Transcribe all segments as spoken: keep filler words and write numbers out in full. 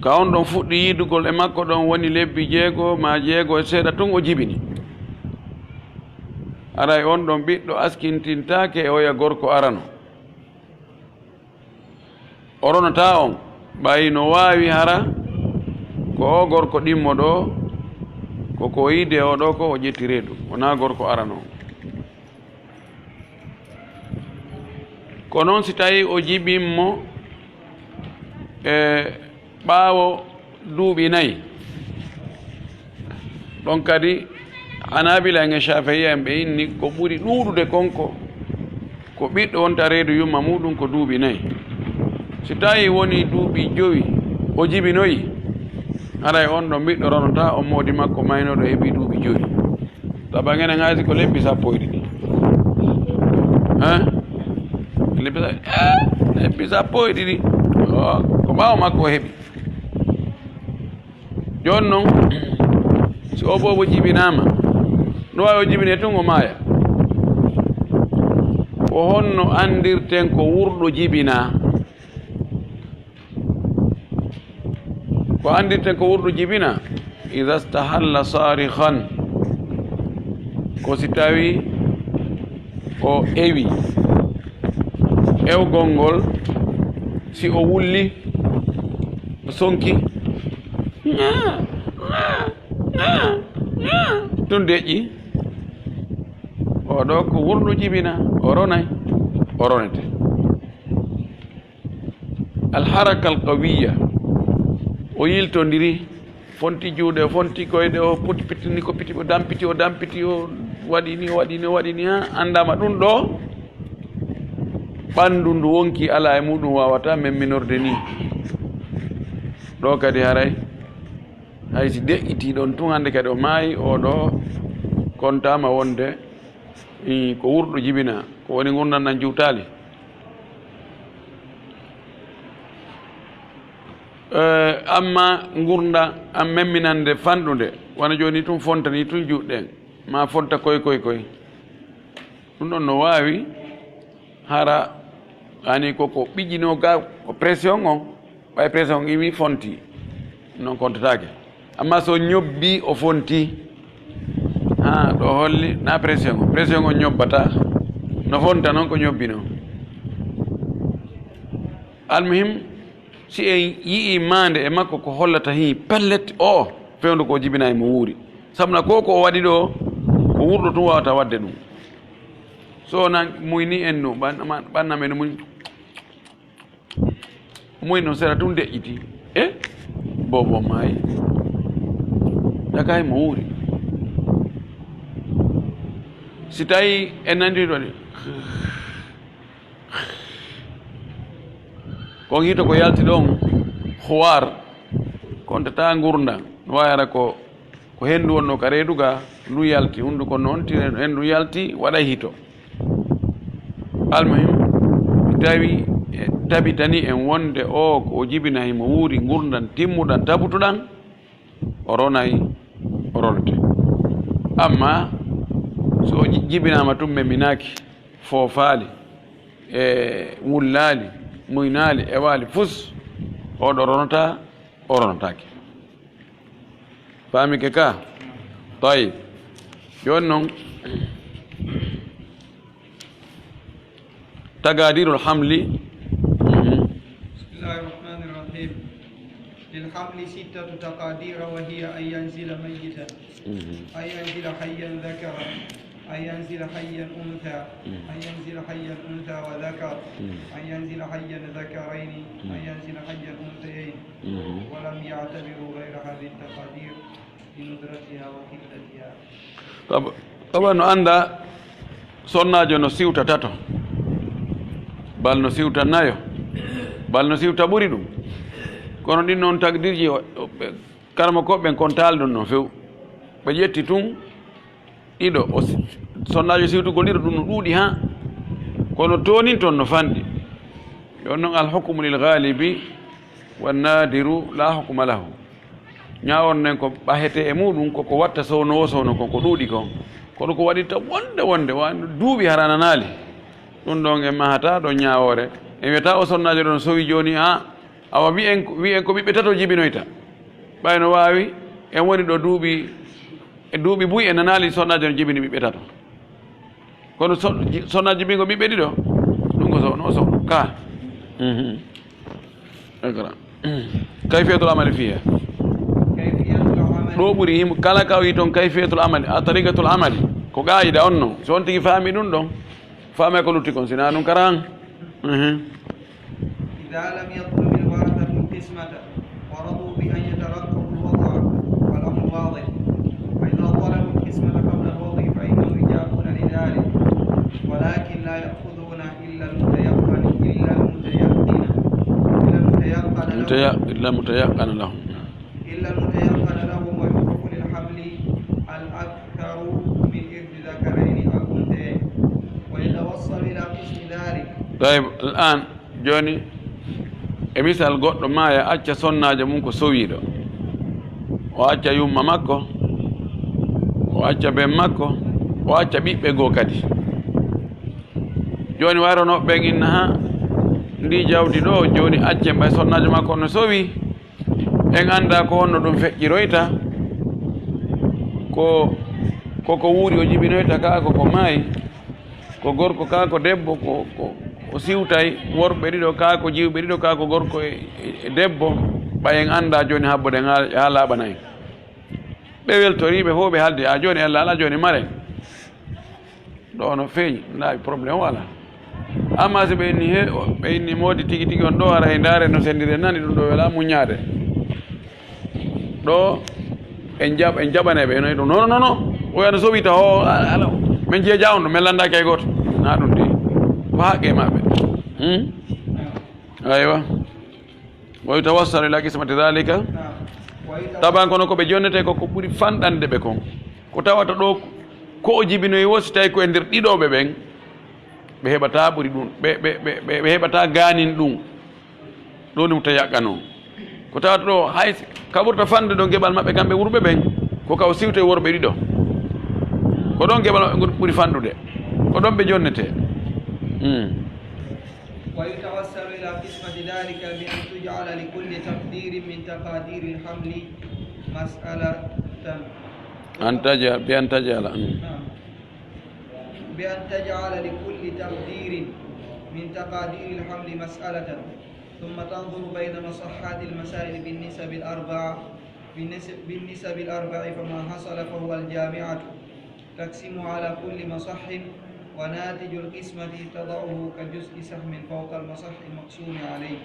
Ka on ɗon fuɗɗi yiidugol e makko ɗon woni lebbi jeego maa jeego e seeɗa tun o jibini. Aray on ɗon ɓiɗɗo askintintaake e oya gorko arano. O ronataa on, ɓay no waawi hara ko oo gorko ɗimmo ɗoo, ko ko o yiide oo ɗoo ko o ƴetti reedu, wonaa gorko arano on. Ko non si tawii o jibin mo e ɓaawo duuɓi nayi, ɗon kadi Hanaabila en e Shaafi'iya en ɓe inni ko ɓuri ɗuuɗude kon ko, ko ɓiɗɗo wonta reedu yumma muuɗum ko duuɓi nayi. Si tawii wonii duuɓi jowi o jibinoyi, haray on ɗon ɓiɗɗo ronataa on moodi makko maynooɗo heɓii duuɓi jowi. Tawa enen hay si ko lebbi sappo e ɗiɗi. Hein? Lebbi sa-, eh, lebbi sappo e ɗiɗi. Oh, ko ɓaawo makko o heɓi. Jooni non, si o boobo jibinaama, no waawi o jibinee tun o maaya. Ko honno anndirten ko wurɗo jibinaa? Ko anndirten ko wurɗo jibina, iza stahalla sarikhan, ko si tawi o ewi. Ewgol ngol, si o wulli, o sonki, tun deƴƴi, oo ɗoo ko wurɗo jibina, o ronay, o ronete. Alharaka alqawiyya, o yiltondiri, fonti juuɗe, o fonti koyɗe, o poti pitini ko piti, o dampiti, o dampiti, o waɗi ni, o waɗi ni, o waɗi ni, haa anndaama ɗun ɗoo, ɓanndu ndu wonkii alaa e muuɗum waawataa memminorde nii. Ɗoo kadi haray, hay si deƴƴitii ɗon tun hannde kadi o maayi, oo ɗoo kontaama wonde, ii, ko wurɗo jibinaa, ko woni ngurndan ɗan juutaali. Eh, amma ngurndan an memminande fanɗunde, wano jooni tun fontanii tun juuɗe ɗen, maa fonta koy koy koy. Ɗun ɗon no waawi hara, ani ko, ko ɓiƴinoo ga, ko pression on, ɓay pression on iwii fontii, non kontataake. Amma so ñobbii o fontii, haa ɗoo holli na pression on. Pression on ñobbataa. No fonta non ko ñobbi non. Almuhim, si en yi'ii maande e makko ko hollata hii pellet o fewndo ko jibinaa e mo wuuri. Sabu na ko ko o waɗi ɗoo, ko wurɗo tun waawata waɗde ɗun. So nan muyni en no, ɓan-, ɓan-, ɓanna men no muyni. Moy non sera tun deƴƴiti. E? Bobo maayi. Dakay mo wuuri. Si tawi en nandi ɗon, kon hito ko yalti ɗon, huwar, kon tata ngurndan, no wayara ko Ko henndu wonnoo ka reedu ga, ndu yalti, hunnduko no ontiri, henndu yalti, waɗay hito. Almuhim, mi tawi, e, tabitani en wonde o ko o jibina himo wuuri ngurndan timmuɗan, tabutuɗan, o ronay, o ronete. Amma so o ji-, jibinaama tun, memminaaki, foofaali, e wullaali, muynaali, ewaali, fus, o ɗo ronotaa, o ronotaake. Faamike ka? Tayyib. Jooni non, taqadirul hamli. Mhm. بسم الله الرحمن الرحيم. للحمل ستة تقادير، وهي أن ينزل ميتا، Mhm. أن ينزل حيا ذكرا، أن ينزل حيا أنثى، Mhm. أن ينزل حيا أنثى وذكر، Mhm. أن ينزل حيا ذكرين، Mhm. أن ينزل حيا أنثيين، Mhm. ولم يعتبروا غير هذه التقادير لندرتها وقلتها. Tab-, tawa no annda sonnaajo no siwta tato, bal no siwta nayo, bal no siwta ɓuri ɗum. Kono ɗin noon takdirji, o, o, ɓe, karamokooɓe ɓen kon taali ɗum no few. Ɓe ƴetti tun ɗiɗo, o si-, sonnaajo siwtugol ɗiɗo ɗum no ɗuuɗi haa. Kono toonin ton no fanɗi. Yo non al hukmu lil ghalibi wan nadiru la hukma lahu. Ñaaworen ko ɓahetee e muuɗum, ko ko watta sowno o sowno kon, ko ɗuuɗi kon. Kono ko waɗirta wonde wonde, wa-, duuɓi hara nanaali. Ɗum ɗon en mahataa ɗon ñaawoore. En wiyataa o sonnaajo ɗon sowi jooni, a, Awa, wi'en, wi'en ko ɓiɓɓe tato jibinoyta. Ɓay no waawi, en woni ɗo duuɓi, e duuɓi buy en nanaali sonnaajo no jibini ɓiɓɓe tato. Kono so-, ji-, sonnaajo jibingo ɓiɓɓe ɗiɗo, ɗum ko so-, no so-, ka. Mhm. Iqra. Kayfiyatul amali fiha. Ɗo ɓuri himo, kala ka wi ton kayfiyatul amali, a tariqatul amali. Ko qaa'ida on non. So on tigi faami ɗum ɗon, faami ko lutti kon, sinaa ɗum karahan. Mhm. إذا لم يطلب الورثة القسمة ورضوا بأن يتركبوا الوضع فالأمر واضح، فإذا طلبوا القسمة قبل الوضع فإنهم يجابون لذلك، ولكن لا يأخذون إلا المتيقن، إلا المتيقن، إلا المتيقن لهم. المتي-، إلا المتيقن لهم. إلا المتيقن لهم ويوقف للحمل الأكثر من إرث ذكرين أو أنثيين ويتوصل إلى قسم ذلك. طيب، الآن jooni, e misal, goɗɗo maaya, acca sonnaajo mum ko sowiiɗo, o acca yumma makko, o acca ben makko, o acca ɓiɓɓe goo kadi. Jooni, wayronooɓe ɓen inna, ha, ndii jawdi ɗoo, jooni, accen ɓay sonnaajo makko on no sowii, en anndaa ko honno ɗum feƴƴiroyta, ko, ko ko wuuri o jibinoyta, kaa ko ko maayi, ko gorko, kaa ko debbo, ko, ko, o siwtay worɓe ɗiɗo, kaa ko jiwɓe ɗiɗo, kaa ko gorko e, e, e debbo, ɓay en anndaa jooni habbo ɗen haa, haa laaɓana en. Ɓe weltorii, ɓe fow ɓe haaldi, a jooni en laalaa, jooni maren. Ɗoo no feeñi, ndaa, problème o alaa. Amma si ɓe inni he, ɓe inni moodi tigi tigi on ɗoo, hara e ndaare no senndiri nani, ɗum ɗoo welaa muññaade. Ɗoo en jaɓ-, en jaɓanay ɓe, no ɗum, non, non, non, non. O wiya no sowi taho, ala, ala. Men jeejaa on ɗo, men lanndaaki hay gooto. Naa ɗum de. Ko haqqe maɓɓe. Hmm? Aywa. Wa yutawassalu ila qismati dhalika. Taban kono ko ɓe jonnetee ko, ko ɓuri fanɗande ɓe kon. Ko tawata ɗoo ko o jibinoyi woo, si tawi ko e nder ɗiɗooɓe ɓen, ɓe heɓataa ɓuri ɗum, ɓe, ɓe, ɓe, ɓe, ɓe heɓataa gaanin ɗum. Ɗum woni mutayaqqan on. Ko tawata ɗoo, hay ka ɓurta fanɗude ɗon geɓal maɓɓe kamɓe wurɓe ɓen, ko ka o siwtoyi worɓe ɗiɗo. Ko ɗon geɓal maɓɓe ngol ɓuri fanɗude. Ko ɗon ɓe jonnetee. Hmm. ويتوسل إلى قسمة ذلك بأن تجعل لكل تقدير من تقادير الحمل مسألة. أن تجعل، بأن تجعل، أم. نعم. بأن تجعل لكل تقدير من تقادير الحمل مسألة، ثم تنظر بين مصحات المسائل بالنسب الأربع، بالنسب، بالنسب الأربع، فما حصل فهو الجامعة، تقسم على كل مصح، وناتج القسمة تضعه كجزء سهم فوق المصح المقسوم عليه،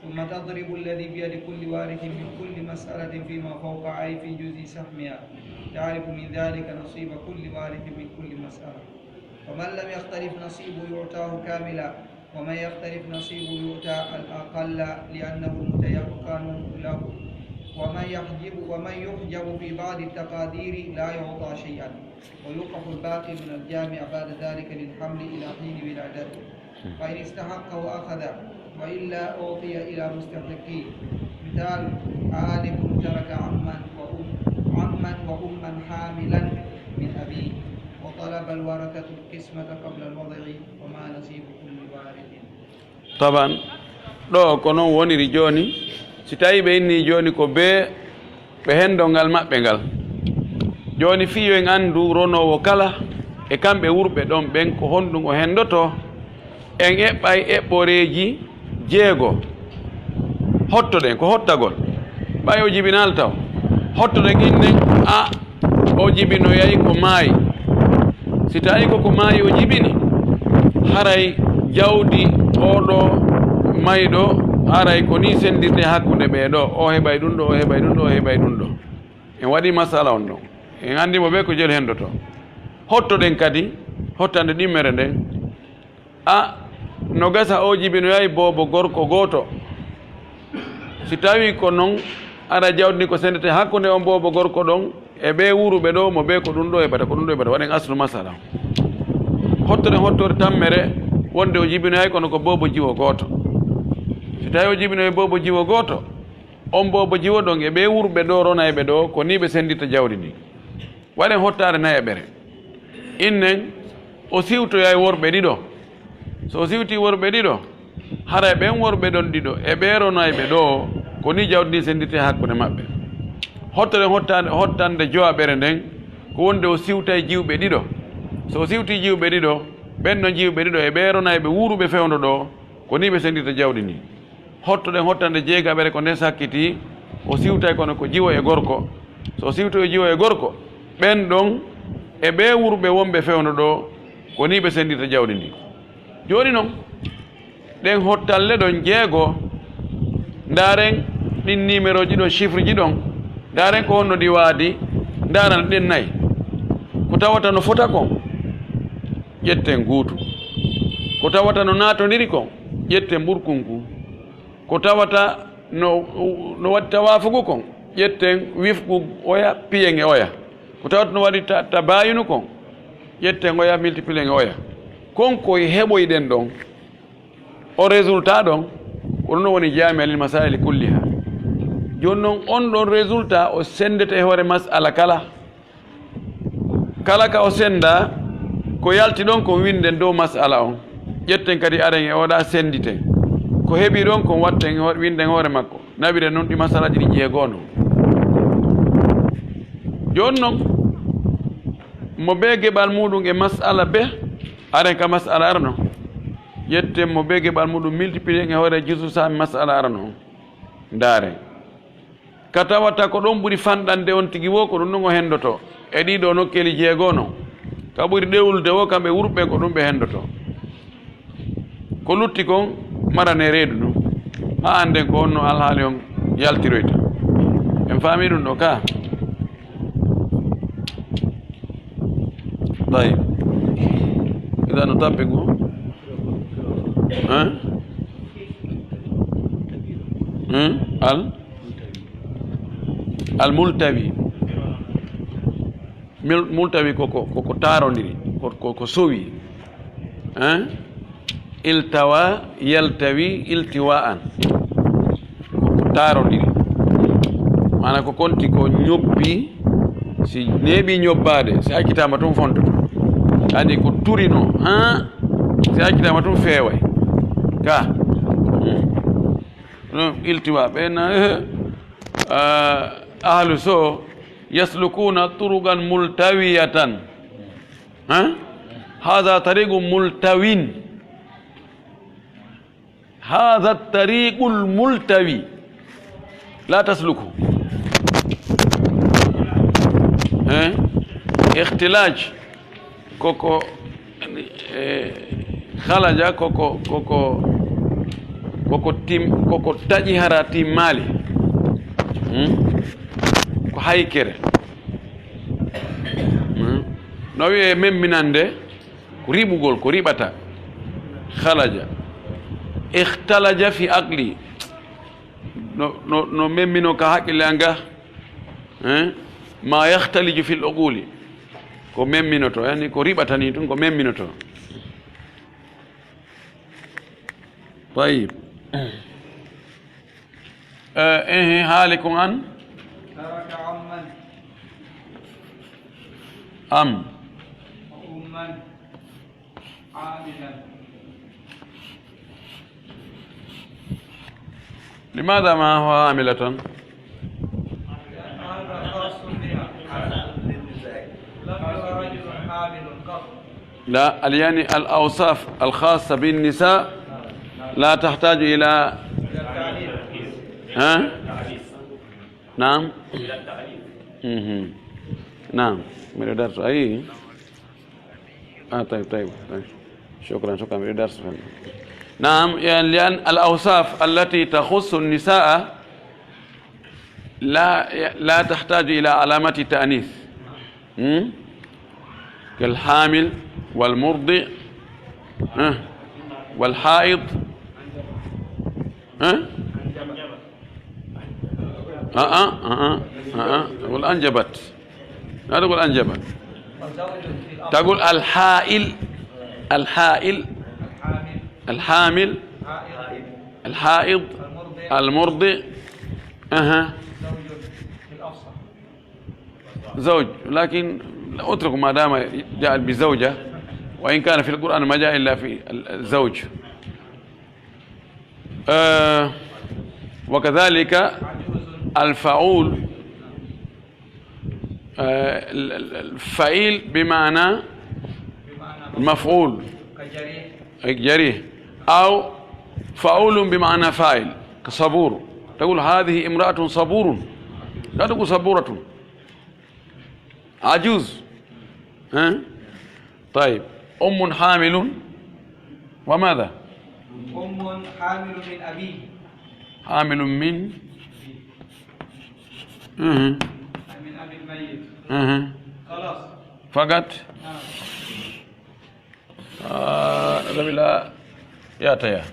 ثم تضرب الذي بيد كل وارث من كل مسألة فيما فوق، أي في جزء سهمها، تعرف من ذلك نصيب كل وارث من كل مسألة. ومن لم يختلف نصيبه يعطاه كاملا، ومن يختلف نصيبه يؤتى الأقل لأنه متيقن له، ومن يحجب، ومن يحجب في بعض التقادير لا يعطى شيئا، ويوقف الباقي من الجامع بعد ذلك للحمل إلى حين ولادته، فإن استحقه أخذ، وإلا أعطي إلى مستحقيه. مثال: عالم ترك عما وأم، عما وأما حاملا من أبيه، وطلب الورثة القسمة قبل الوضع، فما نصيب كل وارث؟ Taban, ɗoo ko non woniri jooni. Si tawii ɓe innii jooni ko bee ɓe henndo ngal maɓɓe ngal. Jooni fii yo en anndu ronoowo kala e kamɓe wurɓe ɗon ɓen ko honɗum o henndotoo. En eɓɓay eɓɓoreeji jeego. Hottoɗen, ko hottagol. Ɓay o jibinaali taw. Hottoɗen innen, a, o jibinoyay ko maayi. Si tawii ko ko maayi o jibini, haray jawdi oo ɗoo mayɗo, haray ko nii senndirtee hakkunde ɓee ɗoo. O heɓay ɗum ɗoo, o heɓay ɗum ɗoo, o heɓay ɗum ɗoo. En waɗii masala on ɗon. En anndi mo bee ko jelu henndotoo. Hottoɗen kadi, hottande ɗimmere nden. A, no gasa o jibinoyay boobo gorko gooto. Si tawii ko non, ara jawdi ndin ko senndetee hakkunde on boobo gorko ɗon e ɓee wuuruɓe ɗoo, mo bee ko ɗum ɗoo heɓata, ko ɗum ɗoo heɓata. Waɗen aslu masala. Hottoren hottoore tammere wonde o jibinoyay kono ko boobo jiwo gooto. Si tawii o jibinoyi boobo jiwo gooto, on boobo jiwo ɗon e ɓee wuuruɓe ɗoo ronayɓe ɗoo, ko nii ɓe senndirta jawdi ndin. Waɗen hottaare nayaɓere. Innen, o siwtoyay worɓe ɗiɗo. So o siwtii worɓe ɗiɗo, Haray ɓen worɓe ɗon ɗiɗo e ɓee ronayɓe ɗoo, ko nii jawdi ndin senndirtee hakkunde maɓɓe. Hottoɗen hottande, hottande jowaɓere nden, ko wonde o siwtay jiwɓe ɗiɗo. So o siwtii jiwɓe ɗiɗo, ɓen ɗon jiwɓe ɗiɗo e ɓee ronayɓe wuuruɓe fewndo ɗoo, ko nii ɓe senndirta jawdi ndin. Hottoɗen hottande jeegaɓere, ko nden sakkitii, o siwtay kono ko jiwo e gorko. So o siwtii o jiwo e gorko, ɓen ɗon e ɓee wuuruɓe wonɓe fewndo ɗoo, ko nii ɓe senndirta jawdi ndin. Jooni non, ɗen hottalle ɗon jeego, ndaaren ɗin nimerooji ɗon, chiffreji ɗon, ndaaren ko honno ɗi waadi, ndaaren ɗen nay. Ko tawata no fota kon, ƴetten guutu. Ko tawata no naatondiri kon, ƴetten ɓurkun kun. Ko tawata no, no waɗi tawaafugu kon, ƴetten wifgu oya, piyen e oya. Ko tawata no waɗi ta-, tabaayunu kon, ƴetten oya, multiplier e oya. Kon ko heɓoyɗen ɗon. O résultat ɗon, ko ɗun woni jaami'a lil masaa'ili kulliha. Jooni non, on ɗon résultat, o senndete e hoore mas'ala kala. Kala ka o senndaa, ko yalti ɗon kon winnden dow mas'ala on. Ƴetten kadi aren e oɗa sennditen. Ko heɓi ɗon kon watten ho-, winnden hoore makko. Nawiren non ɗi mas'alaaji ɗin jeego non. Jooni non, mo bee geɓal muuɗun e mas'ala bee, aren ka mas'ala arano. Ƴetten mo bee geɓal muuɗun, multiplier e hoore juzu saami mas'ala arano. Ndaaren. Ka tawata ko ɗon ɓuri fanɗande on tigi woo, ko ɗun ɗon o hendoto. E ɗii ɗoo nokkeeli jeego non. Ka ɓuri ɗewlude woo, kamɓe wuuruɓe ɓen ko ɗun ɓe hendoto. Ko lutti kon, marane reedu ndun. Haa annden ko honno alhaali on yaltiroyta. En faamii ɗun ɗoo ka? Tayyib. Idan no tappi ngu? Hein? Hein? Al? Al multawi. Mil-, multawi ko, ko, ko, ko taarondiri, ko, ko, ko sowi. Hein? Iltawa, yaltawi, iltiwa'an. Ko, ko taarondiri. Maana ko konti ko ñobbi, si neeɓi ñobbaade, si accitaama tun fontoto. Kadi ko turino, ha? Si accitaama tun feeway. Ka? Hmm. Ɗun iltiwa ɓe na, eh, ah, ahlu so, yaslukuna turuqan multawiyatan. Ha? Hadha tariqun multawin. Hadha tariqul multawi. La tasluku. Eh? Ikhtilaj. Koko, eh, khalaja, koko, koko, koko tim-, koko taƴi hara timmaali. Hmm? Ko haykere. Hmm? No wi'e memminande, ko riɓugol, ko riɓata. Khalaja. Ikhtalaja fi aqli. No, no, no memmino ka haqqille an ga. Eh? Ma yakhtaliju fil uquli. Ko memminoto, yani ko riɓata ni tun, ko memminoto. Tayyib. Eh, eh, haali kun an? ترك عما. Am. وأما. عاملا. لماذا ما هو عاملة؟ لأن هذا خاص بها. لم ير رجل حامل قط. لا، يعني الأوصاف الخاصة بالنساء لا تحتاج إلى، ها؟ نعم؟ مهم. نعم. من درس أي؟ آه، طيب، طيب، طيب. شكرًا، شكرًا. بدي درس فن. نعم، يعني، لأن الأوصاف التي تخص النساء لا، لا تحتاج إلى علامة تأنيث. هم؟ كالحامل والمرضع، ها؟ والحائض، ها؟ آه، آه، آه، آه، آه. تقول أنجبت. لا تقول أنجبت. تقول الحائل. الحائل. الحامل. الحائض. المرضع. أها. زوج، لكن اترك ما دام جاء بزوجة، وإن كان في القرآن ما جاء إلا في الزوج. آه، وكذلك الفعول، آه، ال-، ال-، الفعيل بمعنى مفعول، جريح، أو فعول بمعنى فاعل، كصبور. تقول: "هذه امرأة صبور"، لا تقول: "صبورة". عجوز. ها؟ طيب. أم حامل وماذا؟ أم حامل من أبيه. حامل من؟ أها. من أبي الميت. أها. خلاص. فقط؟ نعم. آه، ربي لا ياتيا.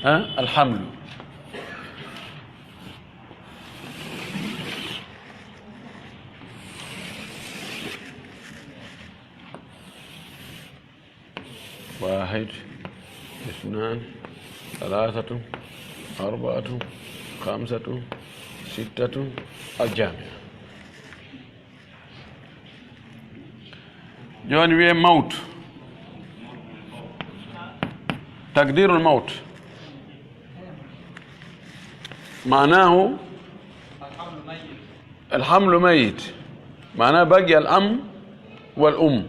ها؟ الحمل. واحد، اثنان، ثلاثة، أربعة، خمسة، ستة، الجامعة. Jooni wi'ee mawt. تقدير الموت. معناه الحمل ميت. معناه بقي العم والأم.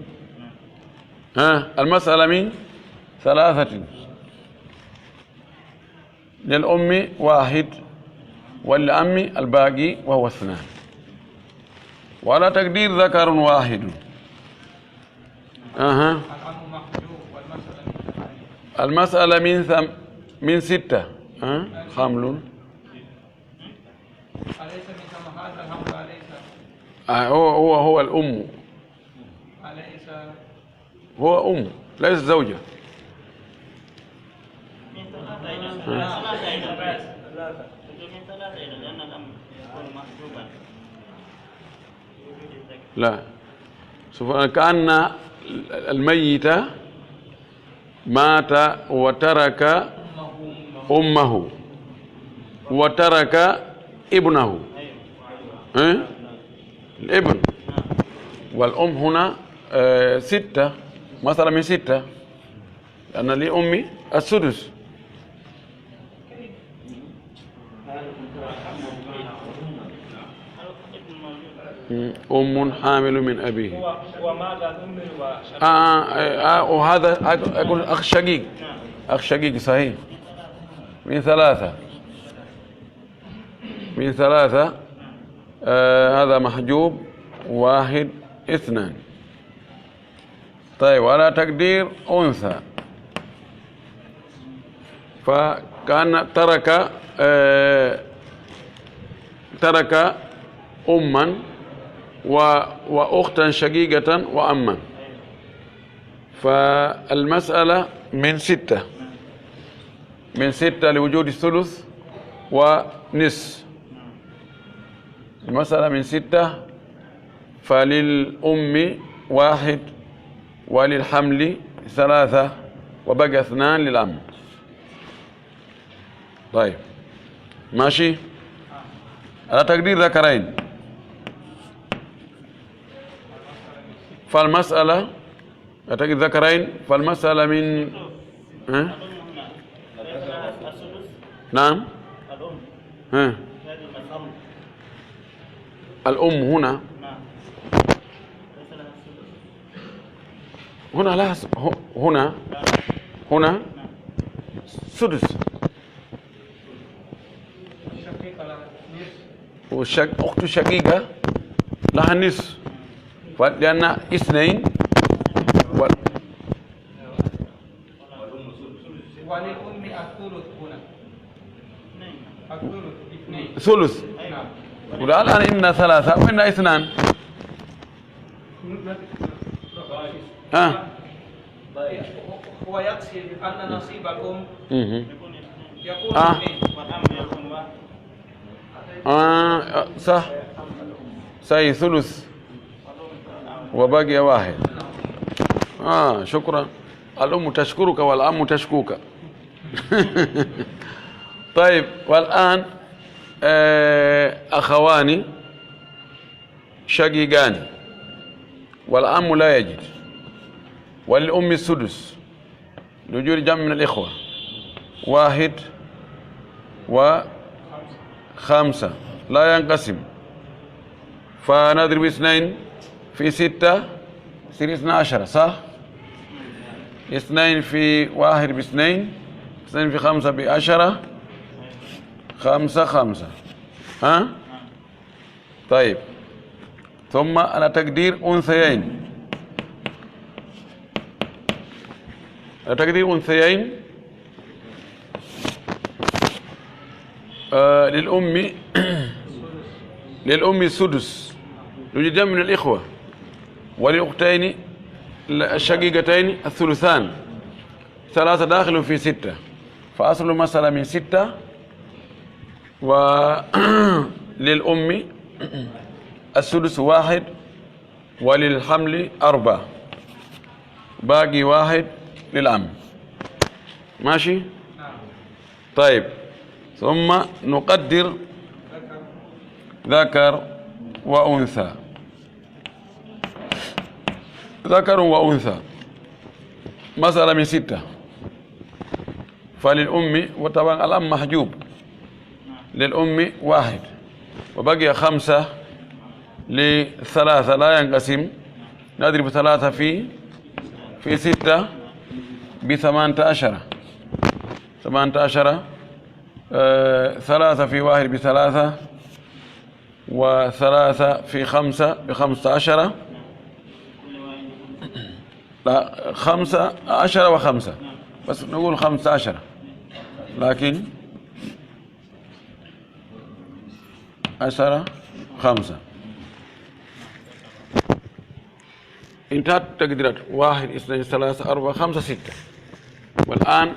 ها، المسألة من ثلاثة. للأم واحد، وللعم الباقي وهو اثنان. وعلى تقدير ذكر واحد. أها. المسألة من ثم-، من ستة. ها؟ حمل. أليس من ثم هذا الحمل أليس؟ آه، هو، هو، هو الأم. أليس هو أم، ليس زوجة. من ثلاثة إلى ثلاثة. من ثلاثة إلى، لأن الأمر يكون محجوبا. لا. سبحان، كأن الميت مات وترك أمه وترك ابنه. إيه؟ الابن. والأم هنا، آه، ستة، مسألة من ستة، لأن لأمي السدس. مم. أم حامل من أبيه. هو، هو مات الأم وشقيق. آه، آه، آه، وهذا أك-، أكون أخ شقيق. نعم. أخ شقيق صحيح. من ثلاثة. من ثلاثة. آه، هذا محجوب. واحد، اثنان. طيب، وعلى تقدير أنثى. فكان ترك، آه، ترك أما و-، وأختا شقيقة وعما. فالمسألة من ستة، من ستة لوجود الثلث ونصف. المسألة من ستة، فللأم واحد، وللحمل ثلاثة، وبقي اثنان للعم. طيب. ماشي؟ على تقدير ذكرين. فالمسألة، على تقدير ذكرين، فالمسألة من، ها؟ نعم. ها؟ الأم هنا. هنا لها س-، ه-، هنا، هنا سدس. والشق-، أخت شقيقة لها نصف. ف-، لأن اثنين و-، وللأم الثلث هنا. الثلث، اثنين. ثلث. نعم. والآن إن ثلاثة وإن اثنان. ها؟ هو يقصد أن نصيب الأم مهم. يكون آه. اثنين. آه، آه، صح. صحيح، ثلث. وبقي واحد. آه، شكرًا. الأم تشكرك والعم تشكوك. طيب، والآن، آه، أخوان شقيقان والعم لا يجد وللأم السدس. لوجود جمع من الإخوة. واحد وخمسة لا ينقسم. فنضرب اثنين في ستة، يصير اثنا عشر، صح؟ اثنين في واحد باثنين، اثنين في خمسة بعشرة، خمسة، خمسة. ها؟ طيب. ثم على تقدير أنثيين. على تقدير أنثيين، آه، للأم، للأم السدس. يوجد جمع من الإخوة. وللأختين الشقيقتين الثلثان. ثلاثة داخل في ستة. فأصل المسألة من ستة، وللأم السدس واحد، وللحمل أربعة، باقي واحد للعم. ماشي؟ طيب، ثم نقدر ذكر وأنثى. ذكر وأنثى. مسألة من ستة. فللأم، وطبعا الأم محجوب. للأم واحد. وبقي خمسة لثلاثة لا ينقسم. نضرب ثلاثة في، في ستة بثمانية عشر. ثمانية عشر، آه، ثلاثة في واحد بثلاثة، وثلاثة في خمسة بخمسة عشر. لا، خمسة عشر وخمسة. بس نقول خمسة عشر. لكن عشرة، خمسة. انتهت التقديرات. واحد، اثنين، ثلاثة، أربعة، خمسة، ستة. والآن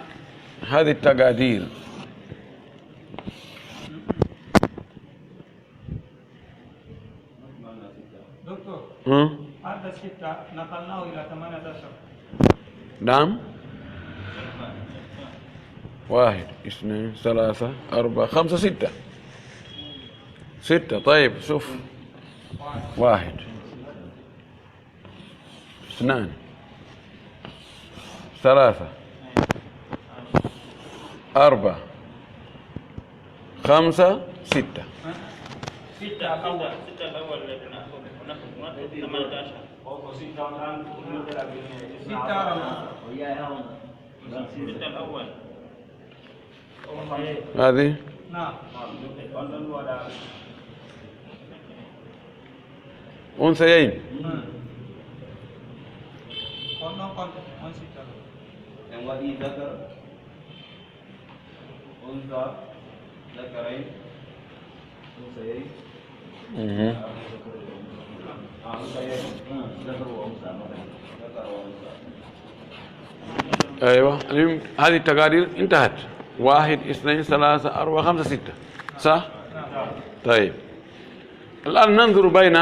هذه التقادير. دكتور، هم؟ هذا الستة نقلناه إلى ثمانية عشر. نعم. واحد، اثنين، ثلاثة، أربعة، خمسة، ستة. ستة، طيب، شوف. واحد. اثنان. ثلاثة. أربعة. خمسة. ستة. ستة الأول. ستة الأول. ثمانية عشر. ستة الأول. هذه؟ نعم. أنثيين. En waɗi zakar, unsa, zakarayn, unsayayn. Mhm. أيوة. المهم، هذه التقادير انتهت. واحد، اثنين، ثلاثة، أربعة، خمسة، ستة. صح؟ طيب. الآن ننظر بين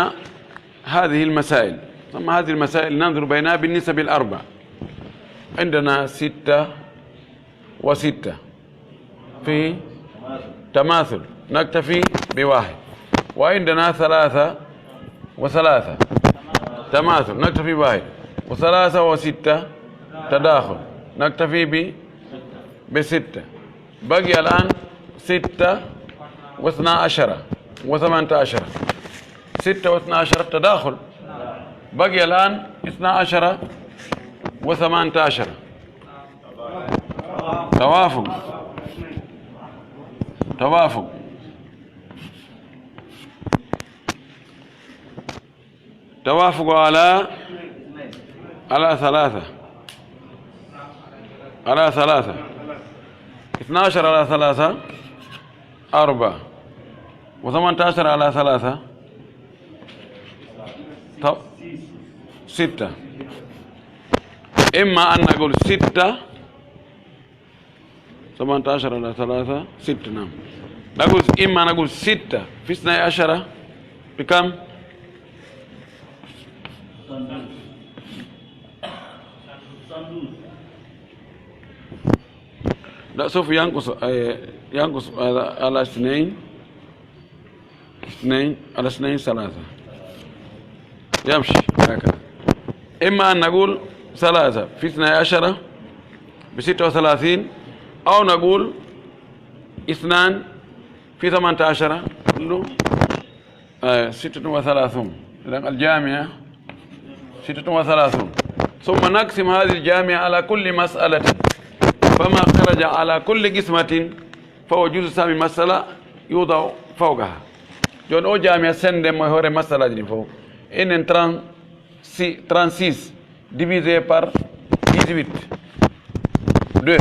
هذه المسائل. ثم هذه المسائل ننظر بينها بالنسب الأربع. عندنا ستة وستة في تماثل، نكتفي بواحد. وعندنا ثلاثة وثلاثة، تماثل، نكتفي بواحد. وثلاثة وستة، تداخل، نكتفي ب-، بستة. بقي الآن ستة واثنا عشر وثمانية عشر. ستة واثنا عشر، تداخل. بقي الآن اثنا عشر وثمانية عشر. توافق. توافق. توافق على، على ثلاثة. على ثلاثة. اثنا عشر على ثلاثة، أربعة. وثمانية عشر على ثلاثة، ط-، ستة. إما أن نقول ستة، ثمانية عشر على ثلاثة، ستة، نعم. نقول، إما نقول ستة في اثني عشر بكم؟ لا، سوف ينقص، آه، ينقص على، على اثنين. اثنين على اثنين ثلاثة. يمشي هكذا. إما أن نقول ثلاثة في اثني عشر بستة وثلاثين، أو نقول اثنان في ثمانية عشر، آه، ستة وثلاثون. إذن الجامعة ستة وثلاثون. ثم نقسم هذه الجامعة على كل مسألة، فما خرج على كل قسمة فهو جزء سهم مسألة يوضع فوقها. Jooni oo jaamiya sennden mo e hoore masalaaji ɗin fow. Enen trente-six, trente-six divisé par dix-huit. Deux.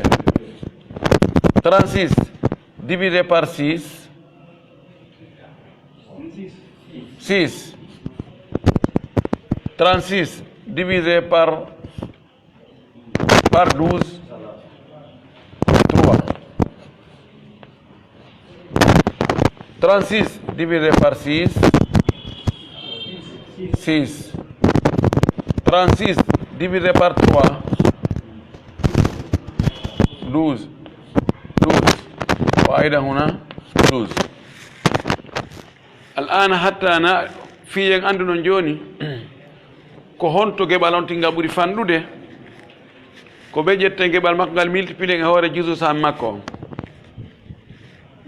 Trente-six divisé par six. Six. Trente-six divisé par, par douze, trois. Trente-six divisé par six, six. Trente-six divisé par trois, douze. Douze. وأيضًا هنا douze. Al aana hatta na fii en annduɗon jooni, ko honto geɓal on tigi ngal ɓuri fanɗude, ko ɓe ƴetten geɓal makko ngal, multiplier e hoore juzu sahmi makko on.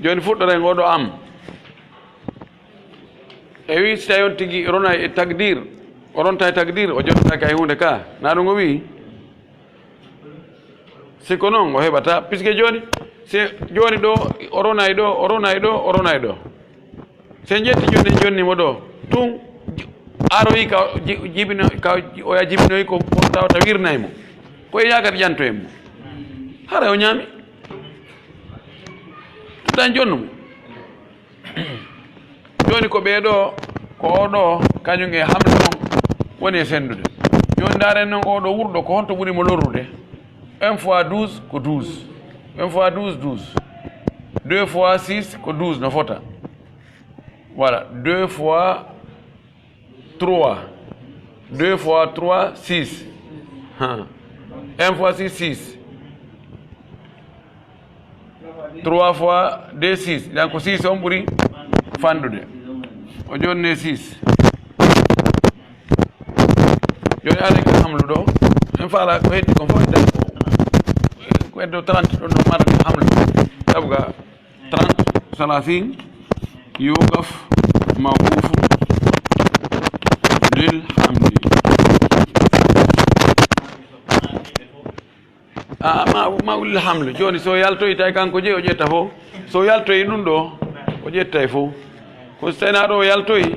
Jooni fuɗɗoren oo ɗoo am. E wii si tawi on tigi ronay e takdir, o ronta e takdir, o jontaaki hay huunde ka. Na ɗum o wii? Si ko non, o heɓata, puisque jooni, si jooni ɗoo, o ronay ɗoo, o ronay ɗoo, o ronay ɗoo. Si en ƴetti jooni, en jonni mo ɗoo, tun aroyi ka ji-, jibino, ka oya jibinoyi ko, ko tawata wirnay mo. Ko e yaakata ƴanto en mo. Haray o ñaami. Tan jonnu mo. Jooni ko ɓee ɗoo, ko oo ɗoo, kañum e hamlu on woni e senndude. Jooni ndaaren non oo ɗoo wurɗo, ko honto ɓuri mo lorrude? Un fois douze ko douze. Un fois douze, douze. Deux fois six ko douze, no fota. Voilà, deux fois trois. Deux fois trois, six. Han. Un fois six, six. Trois fois deux, six. Donc, six on ɓuri fanɗude. O jonni six. Jooni aɗa ko hamlu ɗoo. En faala ko heddi kon fof, ko heddo trente ɗon no marata hamlu. Sabu ka trente, ثلاثين يوقف موقوف للحمل. Ah, ma, ma ulil hamlu. Jooni, so yaltoyi, tawi kanko jeyi, o ƴetta fof. So yaltoyi ɗum ɗoo, o ƴettay fof. Ko so tawi naa ɗoo o yaltoyi,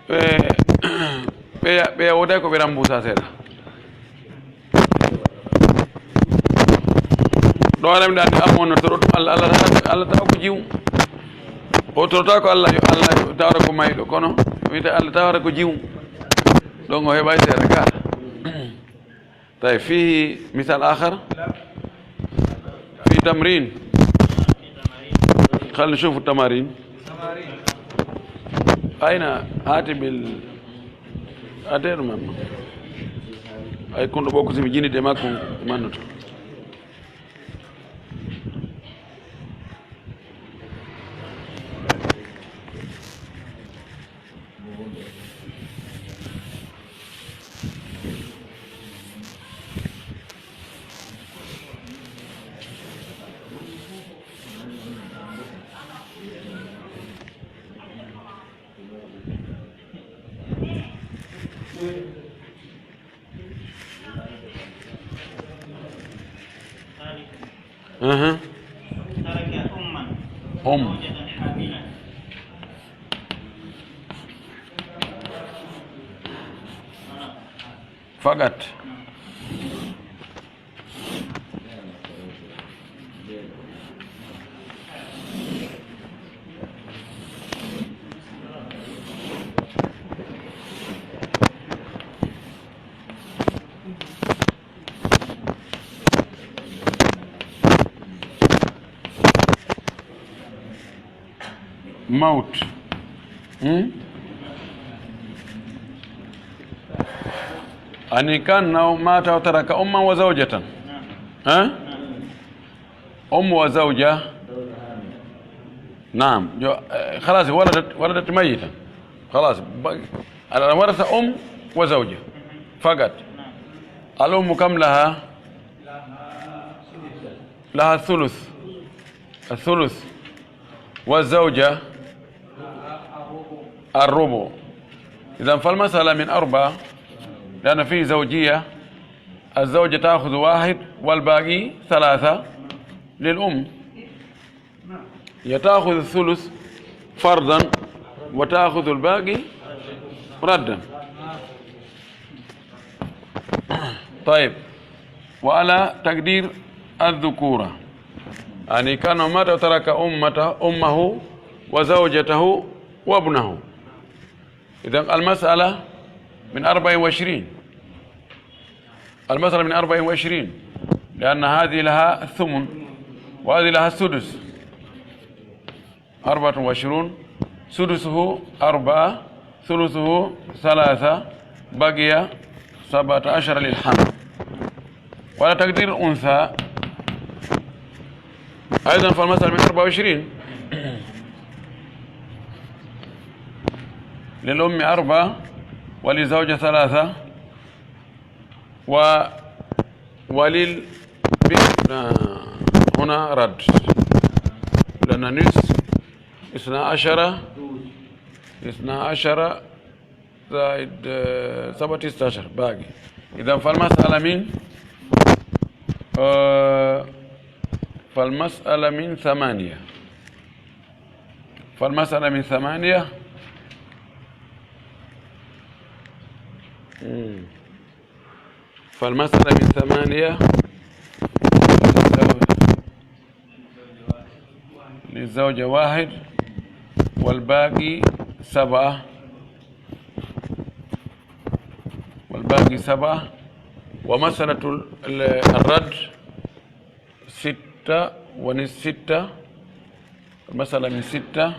ɓe, ɓe, ɓe wooday ko ɓe rambuusa seeɗa. Ɗo aɗa mi ɗaani ammo no toro ɗum Allah, Allah, Allah tawa ko jiwu. O torota ko Allah, yo Allah tawata ko mayɗo, kono wiyta Allah tawata ko jiwu. Ɗon o heɓay seeɗa ka. طيب، فيه مثال آخر؟ في تمرين. خلينا نشوف التمارين. أين؟ هات بال-، هات المهم. Ay, kun ɗo ɓokko si mi jini de makko, mannoto. Aha. ترك أما أم. زوجة حاملا. فقط. موت. Hmm? Ani kan naw mata wa taraka umman wa zawjatan. Ha? أم وزوجة. نعم. جو-، آه، خلاص، ولدت، ولدت ميتا. خلاص، ب-، الآن ورث أم وزوجة فقط. الأم كم لها؟ لها الثلث، الثلث، والزوجة الربع. إذن فالمسألة من أربعة، لأن فيه زوجية، الزوجة تأخذ واحد والباقي ثلاثة للأم. هي تأخذ الثلث فرضا وتأخذ الباقي ردا. طيب، وعلى تقدير الذكورة، يعني كان مات وترك أمته، أمه وزوجته وابنه. إذن المسألة من أربع وعشرين، المسألة من أربع وعشرين، لأن هذه لها الثمن وهذه لها السدس. أربعة وعشرون، سدسه أربعة، ثلثه ثلاثة، بقي سبعة عشر للحمل. وعلى تقدير الأنثى أيضًا، فالمسألة من أربعة وعشرين، للأم أربعة وللزوجة ثلاثة و، وللبنت، آه، هنا رد، لأن نصف اثنا عشر، اثنا عشر زائد، آه، سبعة، ستاشر باقي. إذن فالمسألة من، آه، فالمسألة من ثمانية. فالمسألة من ثمانية. مم. فالمسألة من ثمانية، للزوجة واحد والباقي سبعة، والباقي سبعة. ومسألة ال-، ال-، الرد ستة ونصف، ستة، المسألة من ستة،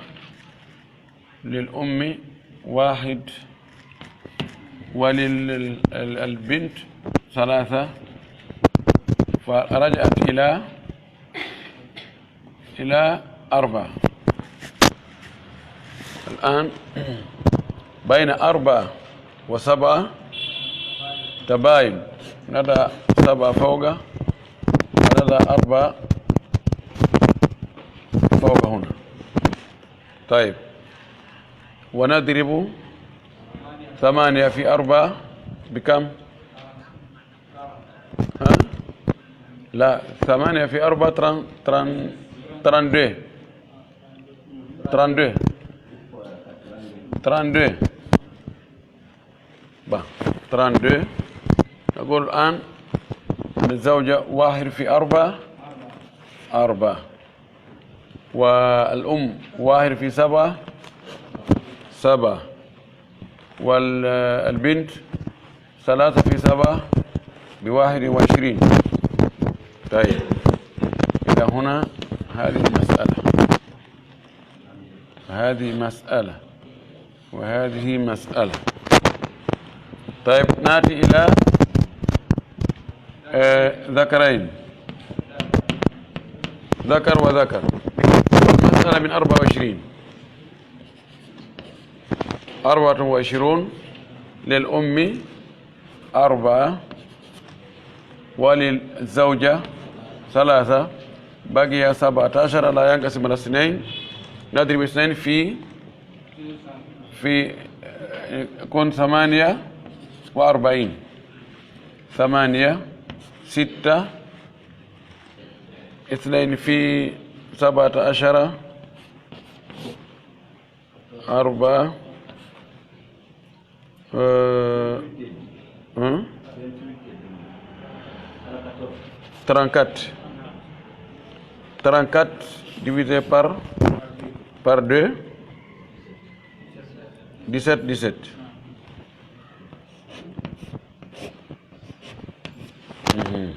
للأم واحد، ولل-، ال-، البنت ثلاثة، فرجعت إلى، إلى أربعة. الآن بين أربعة وسبعة تباين، نضع سبعة فوق ونضع أربعة فوق هنا. طيب، ونضرب ثمانية في أربعة بكم؟ ها؟ لا، ثمانية في أربعة تران-، تران-، تران دو. تران دو. تران دو. با. تران دو. نقول الآن الزوجة واحد في أربعة، أربعة. والأم واحد في سبعة، سبعة. والبنت ثلاثة في سبعة بواحد وعشرين. طيب، إلى هنا هذه المسألة. هذه مسألة وهذه مسألة. طيب، نأتي إلى، آه، ذكرين. ذكر وذكر. المسألة من أربعة وعشرين. أربعة وعشرون للأم أربعة وللزوجة ثلاثة، بقي سبعة عشر لا ينقسم على اثنين، نضرب اثنين في، في، يكون ثمانية وأربعين. ثمانية، ستة، اثنين في سبعة عشر، أربعة، آه، ها؟ Trente-quatre. Trente-quatre divisé par, par deux, dix-sept, dix-sept. Mhm.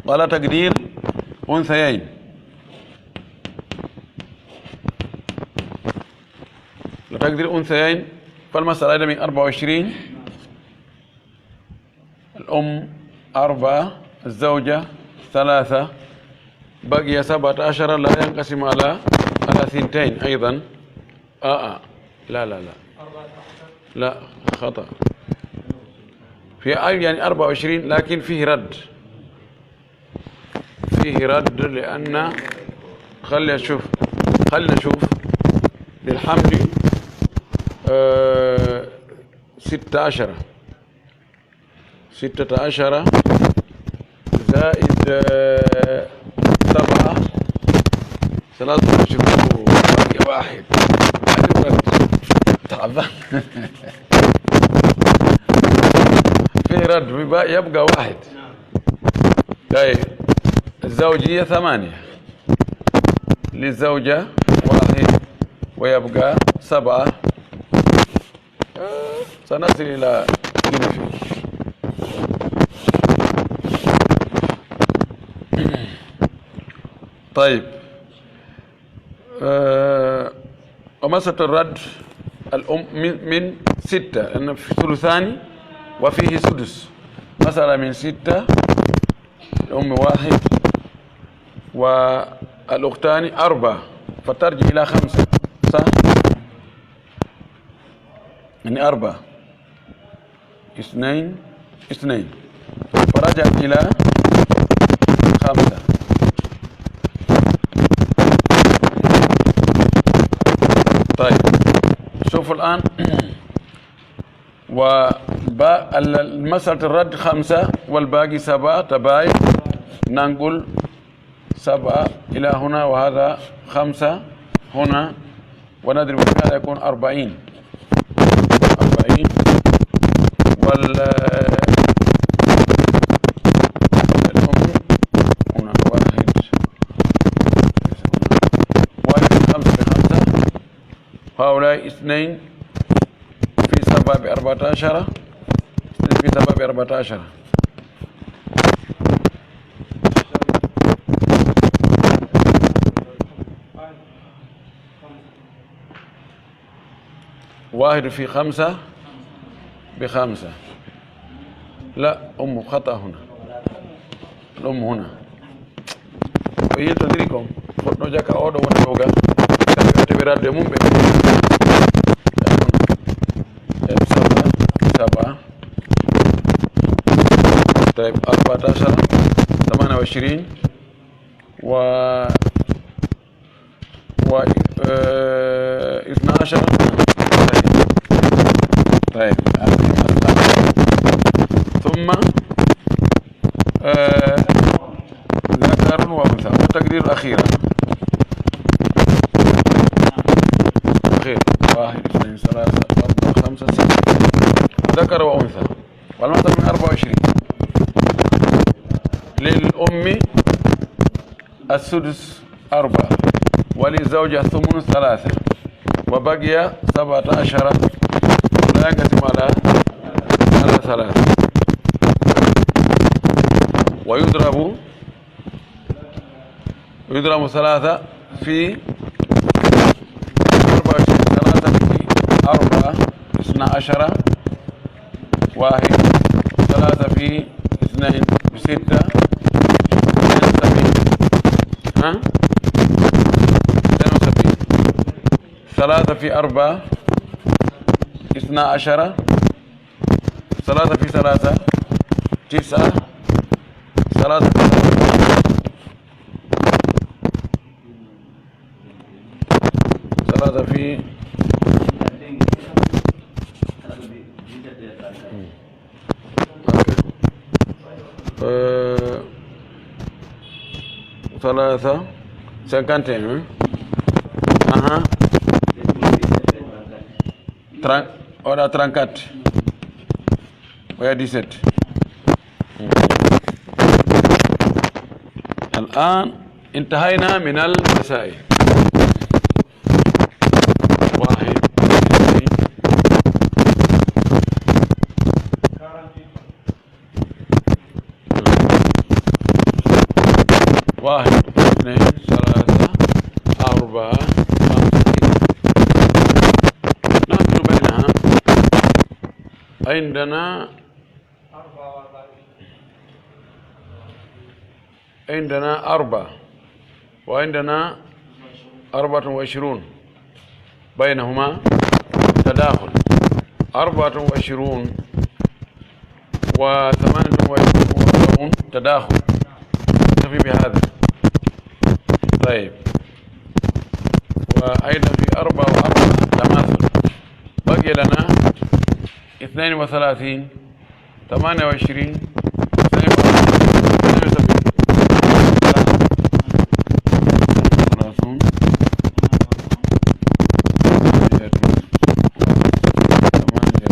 وعلى تقدير أنثيين. وتقدير أنثيين، فالمسألة أيضًا من أربعة وعشرين. الأم أربعة، الزوجة ثلاثة، بقي سبعة عشر لا ينقسم على، على ثنتين أيضًا. آه، آه. لا، لا، لا. لا، خطأ. في أي، يعني، أربعة وعشرين، لكن فيه رد. في فيه رد لأن، خلي أشوف، خلينا نشوف. للحمل، آه، ستة عشر. ستة عشر زائد، آه، سبعة، ثلاثة وعشرون، باقي واحد. تعبان. في رد، يبقى، يبقى واحد. طيب، الزوجية ثمانية، للزوجة واحد، ويبقى سبعة. سنصل إلى جنفي. طيب. آه، ومسألة الرد الأم من، من ستة، لأن في ثلثان وفيه سدس. مسألة من ستة، الأم واحد، والأختان أربعة، فترجع إلى خمسة، صح؟ يعني أربعة. اثنين، اثنين. فرجع إلى خمسة. طيب. شوفوا الآن. وبا-، ال-، مسألة الرد خمسة والباقي سبعة، تباين، ننقل سبعة إلى هنا، وهذا خمسة هنا، ونضرب في هذا يكون أربعين. أربعين. وال-، الأم هنا واحد. واحد في خمسة بخمسة. هؤلاء اثنين في سبعة بأربعة عشر، اثنين في سبعة بأربعة عشر. واحد في خمسة بخمسة. لا، أم خطأ هنا. الأم هنا. Ko yiltondiri kon, fotno jaka oo ɗoo woni ɗoo ga, kamɓe ɓe teɓe radde mum ɓe. E saba, saba. Tayyib, أربعة عشر، ثمانية وعشرين، و و، آه، اثنا عشر. طيب. ثم، آه، ذكر وأنثى. والتقدير الأخير. أخير. واحد، اثنين، ثلاثة، أربعة، خمسة، ستة. ذكر وأنثى. والمسألة من أربعة وعشرين. للأم السدس أربعة، وللزوجة الثمن ثلاثة، وبقي سبعة عشر لا ينقسم على، على ثلاثة. ويضرب، يضرب ثلاثة في أربعة وعشرين، ثلاثة في أربعة، اثنا عشر، واحد، ثلاثة في اثنين بستة، اثنين وسبعين. ها؟ اثنين وسبعين. ثلاثة في أربعة، اثنا عشر. ثلاثة في ثلاثة، تسعة. ثلاثة في ثلاثة، ثلاثة في، أوكي. آه، ثلاثة، cinquante et un، hein؟ أها. Tren-، on a trente-quatre. وهي dix-sept. الآن انتهينا من المسائل. واحد، اثنين، واحد، اثنين، ثلاثة، أربعة، خمسة، ستة. نحن بينها عندنا، عندنا أربعة، وعندنا أربعة وعشرون، بينهما تداخل. أربعة وعشرون وثمانية وأربعون تداخل، نكتفي بهذا. طيب. وأيضا في أربعة وأربعة تماثل. بقي لنا اثنين وثلاثين، ثمانية وعشرين، اثنين وأربعين، اثنين وسبعين. ثلاثون. ثمانية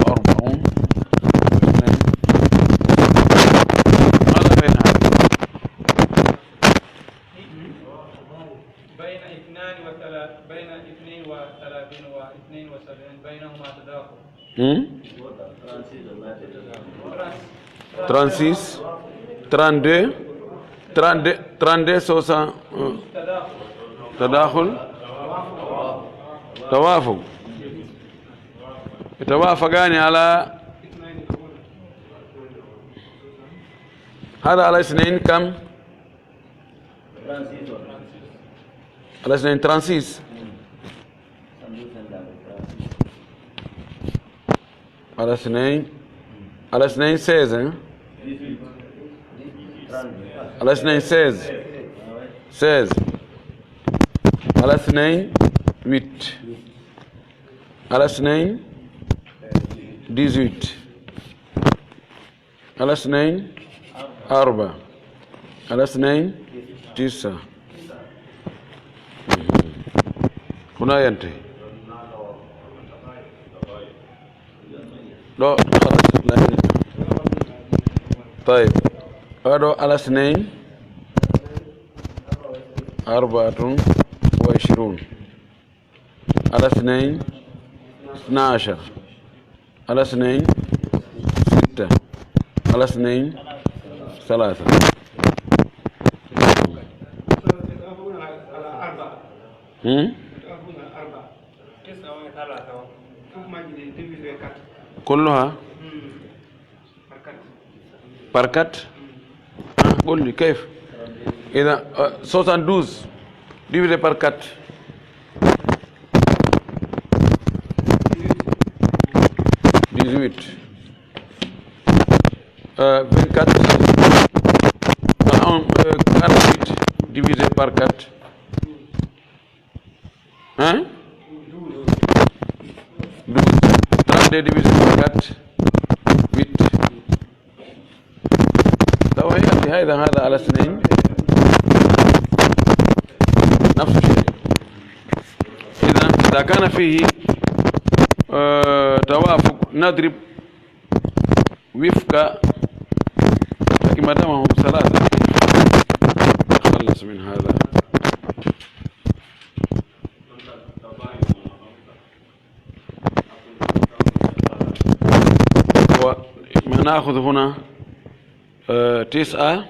وأربعون. ماذا بين هذه؟ بين اثنان وثلا-، بين اثنين وثلاثين واثنين وسبعين، بينهما تداخل. Hmm? Trente-six, trente-deux, trente-deux, trente-deux, soixante, euh, تداخل. توافق. يتوافقان على، هذا على اثنين كم؟ على اثنين trente-six. على اثنين، على اثنين seize، hein؟ على اثنين seize. Seize. على اثنين huit. على اثنين dix-huit. على اثنين أربعة. على اثنين تسعة. هنا ينتهي. لا، خلاص، لا ينتهي. طيب. هذا على اثنين أربعة وعشرون. على اثنين اثناشر. على اثنين ستة. على اثنين ثلاثة. هم؟ كلها؟ Par quatre. Ah, قل لي كيف؟ إذا، euh, soixante-douze divisé par quatre. Dix-huit. Euh, vingt-quatre. Ah, on, euh, quarante-huit divisé par quatre. Hein? Douze. Trente-deux divisé par quatre, huit. طب هي-، هذا، هذا على اثنين. نفس الشيء. إذا، إذا كان فيه، آه، توافق، نضرب وفق، لكن ما دام هو ثلاثة، نتخلص من هذا. وما نأخذ هنا، آه، تسعة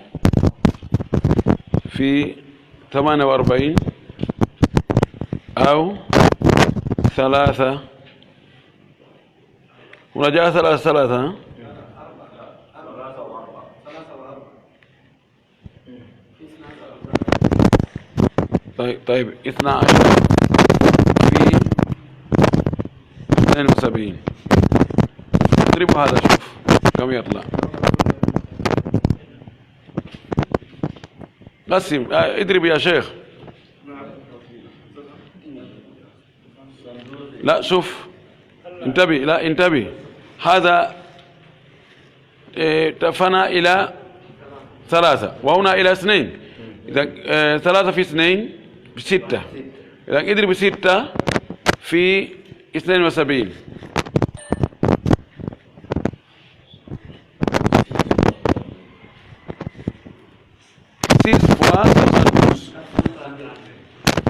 في ثمانية وأربعين أو ثلاثة. هنا جاء ثلاثة، ثلاثة، ها؟ طيب، طيب، اثنا عشر في اثنين وسبعين. اضرب هذا، شوف كم يطلع. قسم، آه، اضرب يا شيخ. لا، شوف. انتبه، لا، انتبه. هذا، إيه، تفنى إلى ثلاثة، وهنا إلى اثنين. إذا، آه، ثلاثة في اثنين بستة. إذا اضرب ستة في اثنين وسبعين. Six fois soixante-douze.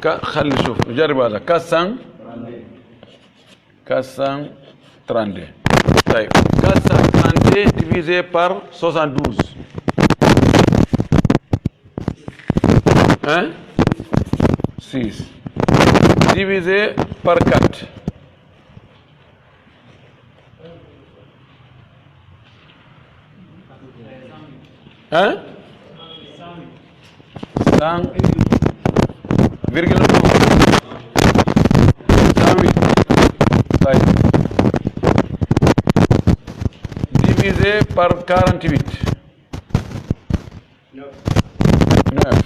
Ka-، خلي نشوف، نجرب هذا. Quatre cents، quatre cent trente-deux. طيب. Quatre cent trente-deux divisé par soixante-douze. Hein? Six. Divisé par quatre. Hein? Cent virgule neuf. Cent huit. Tayyib. Divisé par quarante-huit. Neuf.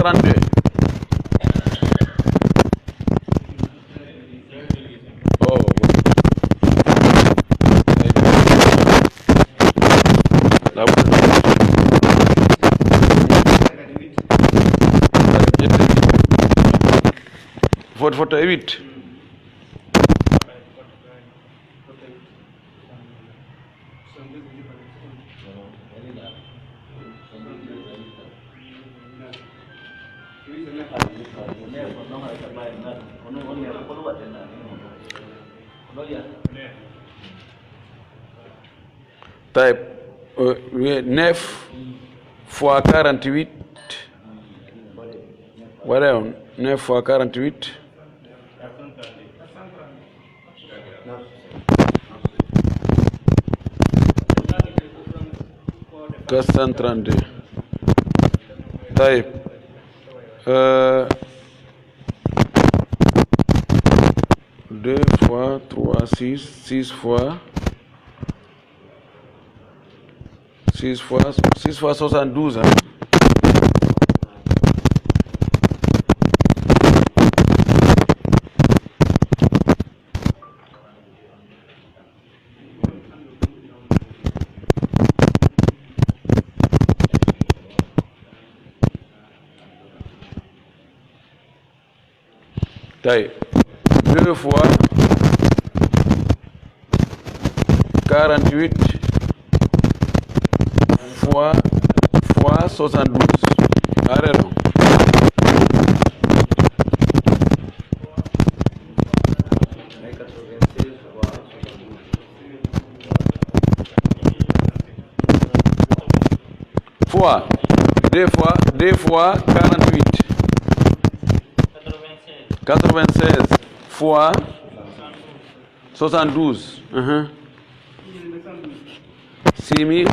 trente-deux. Oh, la bonne. Fot-, foto e huit. Tayyib, euh, wiye neuf fois quarante-huit. Waɗe on, neuf fois quarante-huit. Quatre cent trente-deux. Tayyib. Euh, deux fois trois, six, six fois Six fois, six fois soixante-douze, hein. Tawi deux fois quarante-huit fois, fois soixante-douze. Arrêtons. Fois deux fois, deux fois quarante-huit. Quatre-vingt-seize fois soixante-douze. Uh-huh. Six mille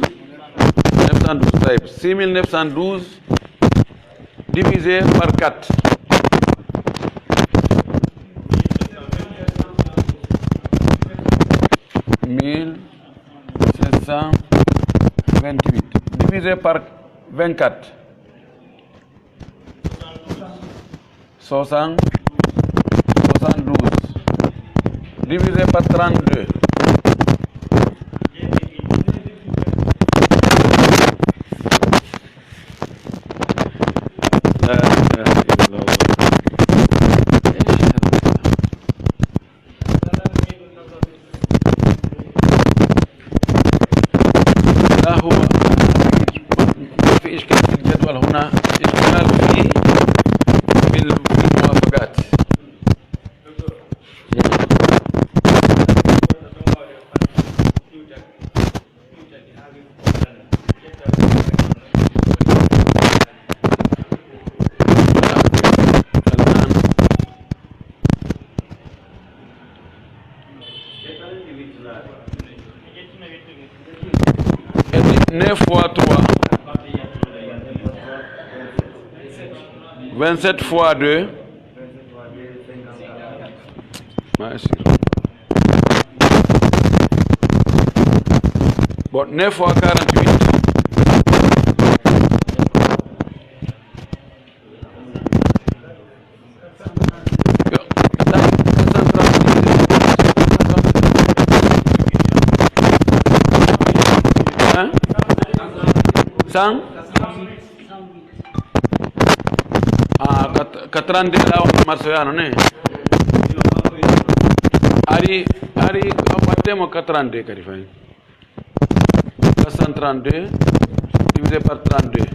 neuf cent douze. Tayyib. Six mille neuf cent douze divisé par quatre. Mille sept cent vingt-huit divisé par vingt-quatre. Soixante, soixante-douze divisé par trente-deux. La ilaha illallah. لا، هو ما في إشكال في الجدول هنا، إشكال في، في ال-، في الموافقات. الآن neuf fois trois. Vingt-sept fois deux. Bien sûr. Bon, neuf fois quarante-huit. Hein? Cent? Ah, kat-, quatre-vingt-deux la on marso yano ne. Ari, ari, wattemo quatre-vingt-deux kadi fay. Quatre cent trente-deux divisé par trente-deux.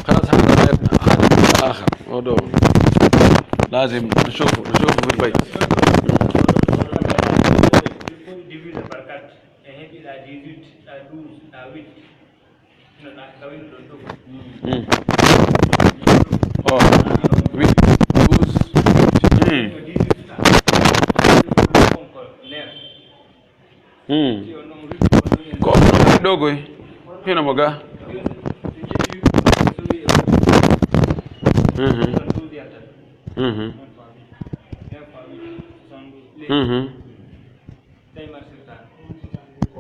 خلاص، هذا، هذا موضوع آخر. موضوع لازم نشوفه، نشوفه في البيت. Divisé par quatre. E heɓi la dix-huit, la douze, la huit. Hmm. Oh, huit, douze. Hmm. Hmm. Ko ɗo goy? Hino mo ga? Mhm. Mhm. Mhm.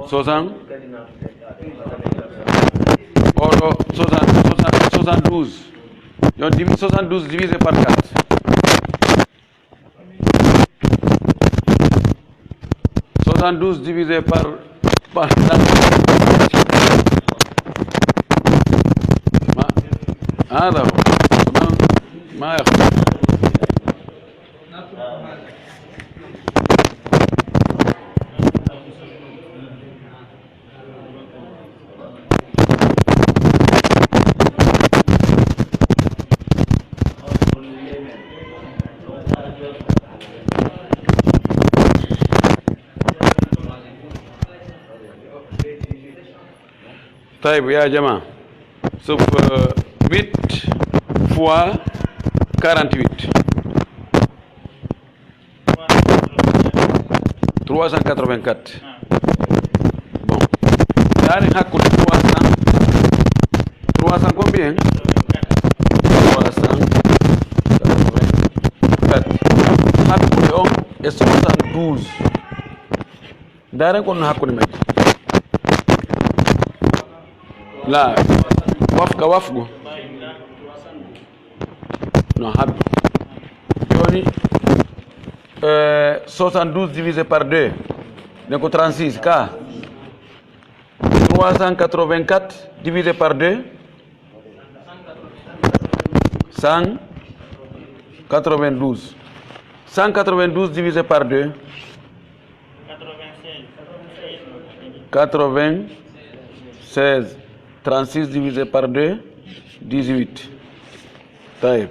Soixante. Oɗo, soixante, soixante, soixante-douze. Yo divi-, soixante-douze divisé par quatre. Soixante-douze divisé par, par, ما، هذا هو. ما، ما يخرج. طيب يا جماعة، شوف، euh, huit fois quarante-huit. Trois cent quatre-vingt-quatre. Bon. Ndaaren hakkunde trois cents, trois cents combien? Trois cent quatre-vingt-quatre. Hakkunde on e soixante-douze. Ndaaren ko non hakkunde majji. La, wafqa, wafqu. No habbi. Jooni, euh, soixante-douze divisé par deux, donc trente-six, ka. Trois cent quatre-vingt-quatre divisé par deux, cent quatre-vingt-douze. Cent quatre-vingt-douze divisé par deux. Quatre-vingt-seize. Trente-six divisé par deux, dix-huit. Taïb.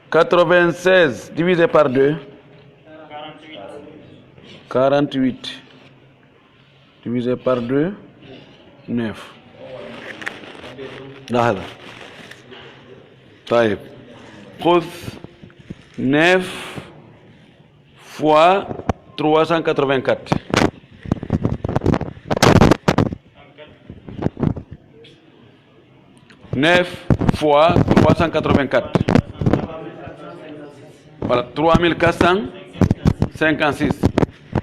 Quatre-vingt-seize divisé par deux. Quarante-huit. Divisé par deux, neuf. لحظة. طيب. خذ neuf fois trois cent quatre-vingt-quatre. Neuf fois trois cent quatre-vingt-quatre. Voilà, trois mille quatre cent cinquante-six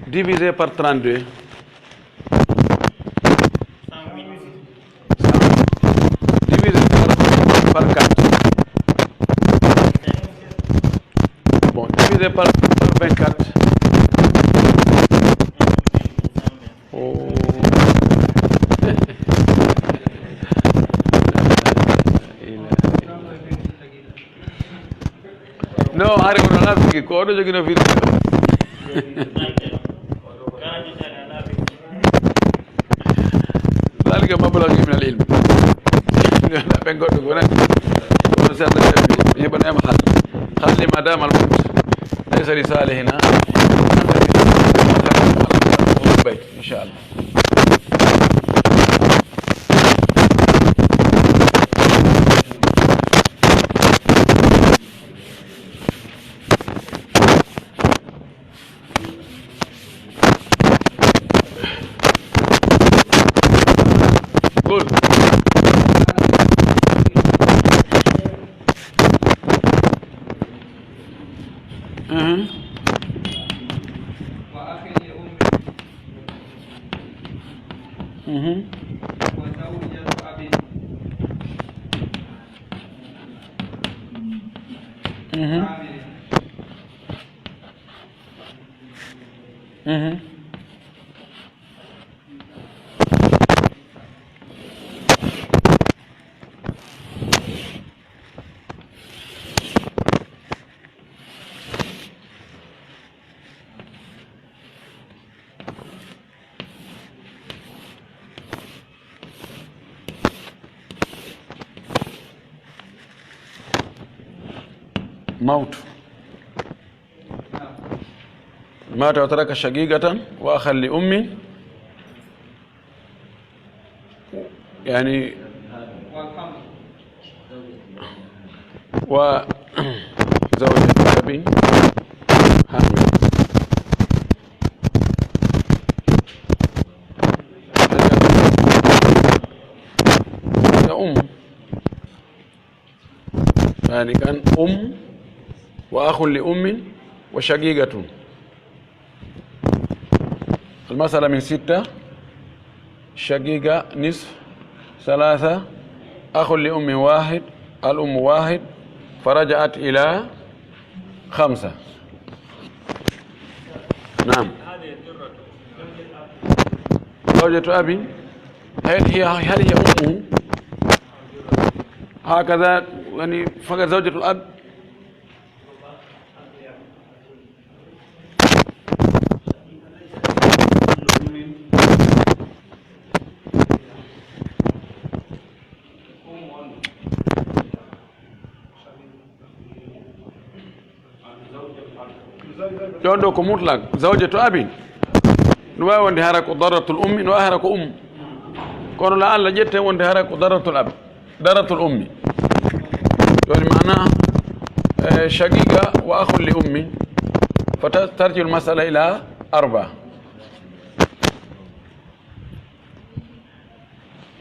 divisé par trente-deux. Divisé par, par quatre. Bon, divisé par, par vingt-quatre. Oh. Non, hari kono alaa fiki, ko oɗo jogino fiki. ذلك مبلغي من العلم. Ɓen goɗɗo ko wonani. Kono si Allah jaɓi, mi heɓanayma hal. Halli ma damal mawt. ليس لصالحنا. Bayt, inchallah. قول. أها. وأخ لأم. أها. وزوجة أب. أها. عامل. أها. موت. مات وترك شقيقة وأخا لأم. يعني، وزوجة أب حامل. هذا أم. يعني كان أم وأخ لأم وشقيقة. المسألة من ستة، شقيقة نصف، ثلاثة، أخ لأم واحد، الأم واحد، فرجعت إلى خمسة. نعم. زوجة أب، هل هي، هل هي أمه؟ هكذا، يعني، فقط زوجة الأب. Ɗon ɗo ko mutlaq, zawjatu abin. No waawi wonde hara ko darratul ummi, no waawi hara ko um. Kono la Allah ƴetten wonde hara ko darratul ab, darratul ummi. Jooni maana, eh, shaqiqa wa akhun li ummi. Fa ta-, tarji'ul mas'ala ila arba.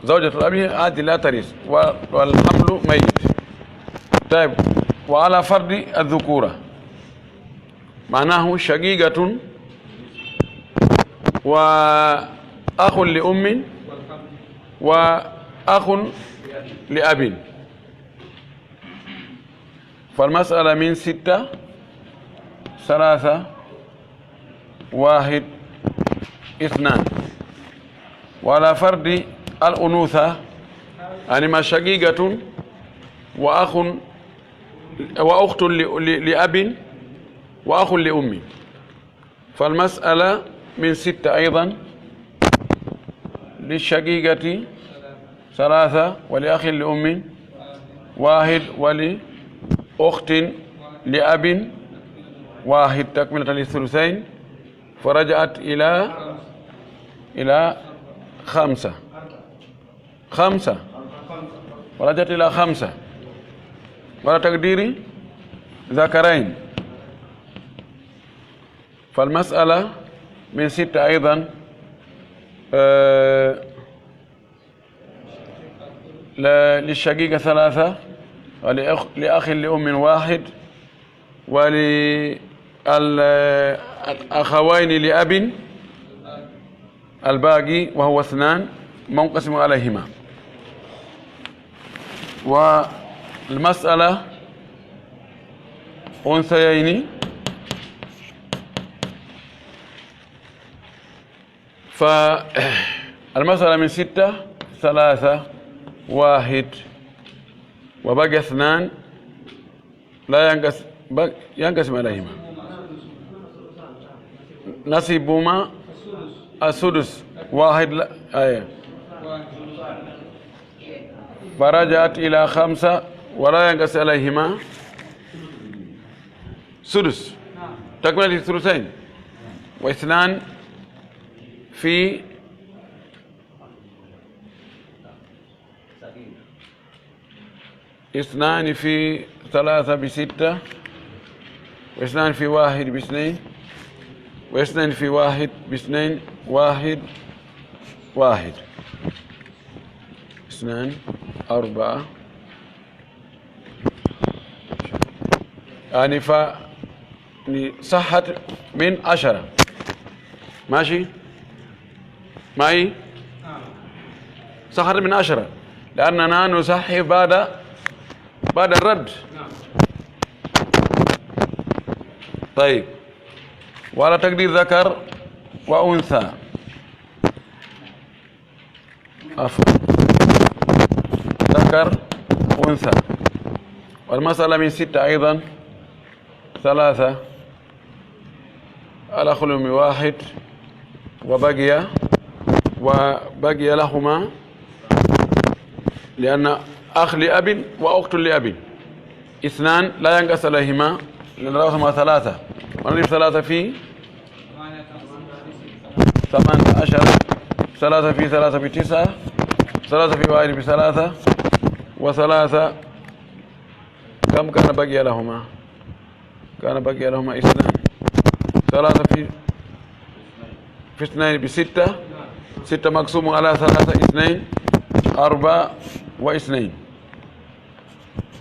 زوجة الأب هذه لا ترث، و-، والحمل ميت. طيب، وعلى فرض الذكورة، معناه شقيقة وأخ لأم وأخ لأب. فالمسألة من ستة، ثلاثة، واحد، اثنان. وعلى فرض الأنوثة، يعني ما شقيقة وأخ، وأخت ل-، ل-، لأب وأخ لأم. فالمسألة من ستة أيضًا، للشقيقة ثلاثة، ولأخ لأم واحد، ولأخت لأب واحد، تكملة للثلثين، فرجعت إلى، إلى خمسة. خمسة. ورجعت إلى خمسة. وعلى تقدير ذكرين. فالمسألة من ستة أيضًا، آه، ل-، للشقيقة ثلاثة، ولأخ-، لأخ لأم واحد، وللأخوين لأب الباقي وهو اثنان منقسم عليهما. والمسألة أنثيين، فالمسألة من ستة، ثلاثة، واحد، وبقي اثنان، لا ينقس-، بق-، ينقسم عليهما. نصيبهما السدس، واحد لا، أيوة. فرجعت إلى خمسة ولا ينقسم عليهما سدس. تكملة الثلثين. واثنان في اثنان في ثلاثة بستة، واثنان في واحد باثنين، واثنين في واحد باثنين، واحد، واحد. اثنان، أربعة. يعني ف-، يعني صحت من عشرة. ماشي؟ معي؟ صحت من عشرة. لأننا نصحح بعد، بعد الرد. طيب. وعلى تقدير ذكر وأنثى. عفوا. ذكر، أنثى. والمسألة من ستة أيضًا، ثلاثة، الأخ لأم واحد، وبقي، وبقي لهما، لأن أخ لأب وأخت لأب. اثنان لا ينقص عليهما، لأن رأسهما ثلاثة، ونضرب ثلاثة في ثمانية عشر، ثلاثة في ثلاثة بتسعة، ثلاثة في واحد بثلاثة، وثلاثة، كم كان بقي لهما؟ كان بقي لهما اثنان. ثلاثة في، في اثنين بستة، ستة مقسوم على ثلاثة اثنين، أربعة واثنين.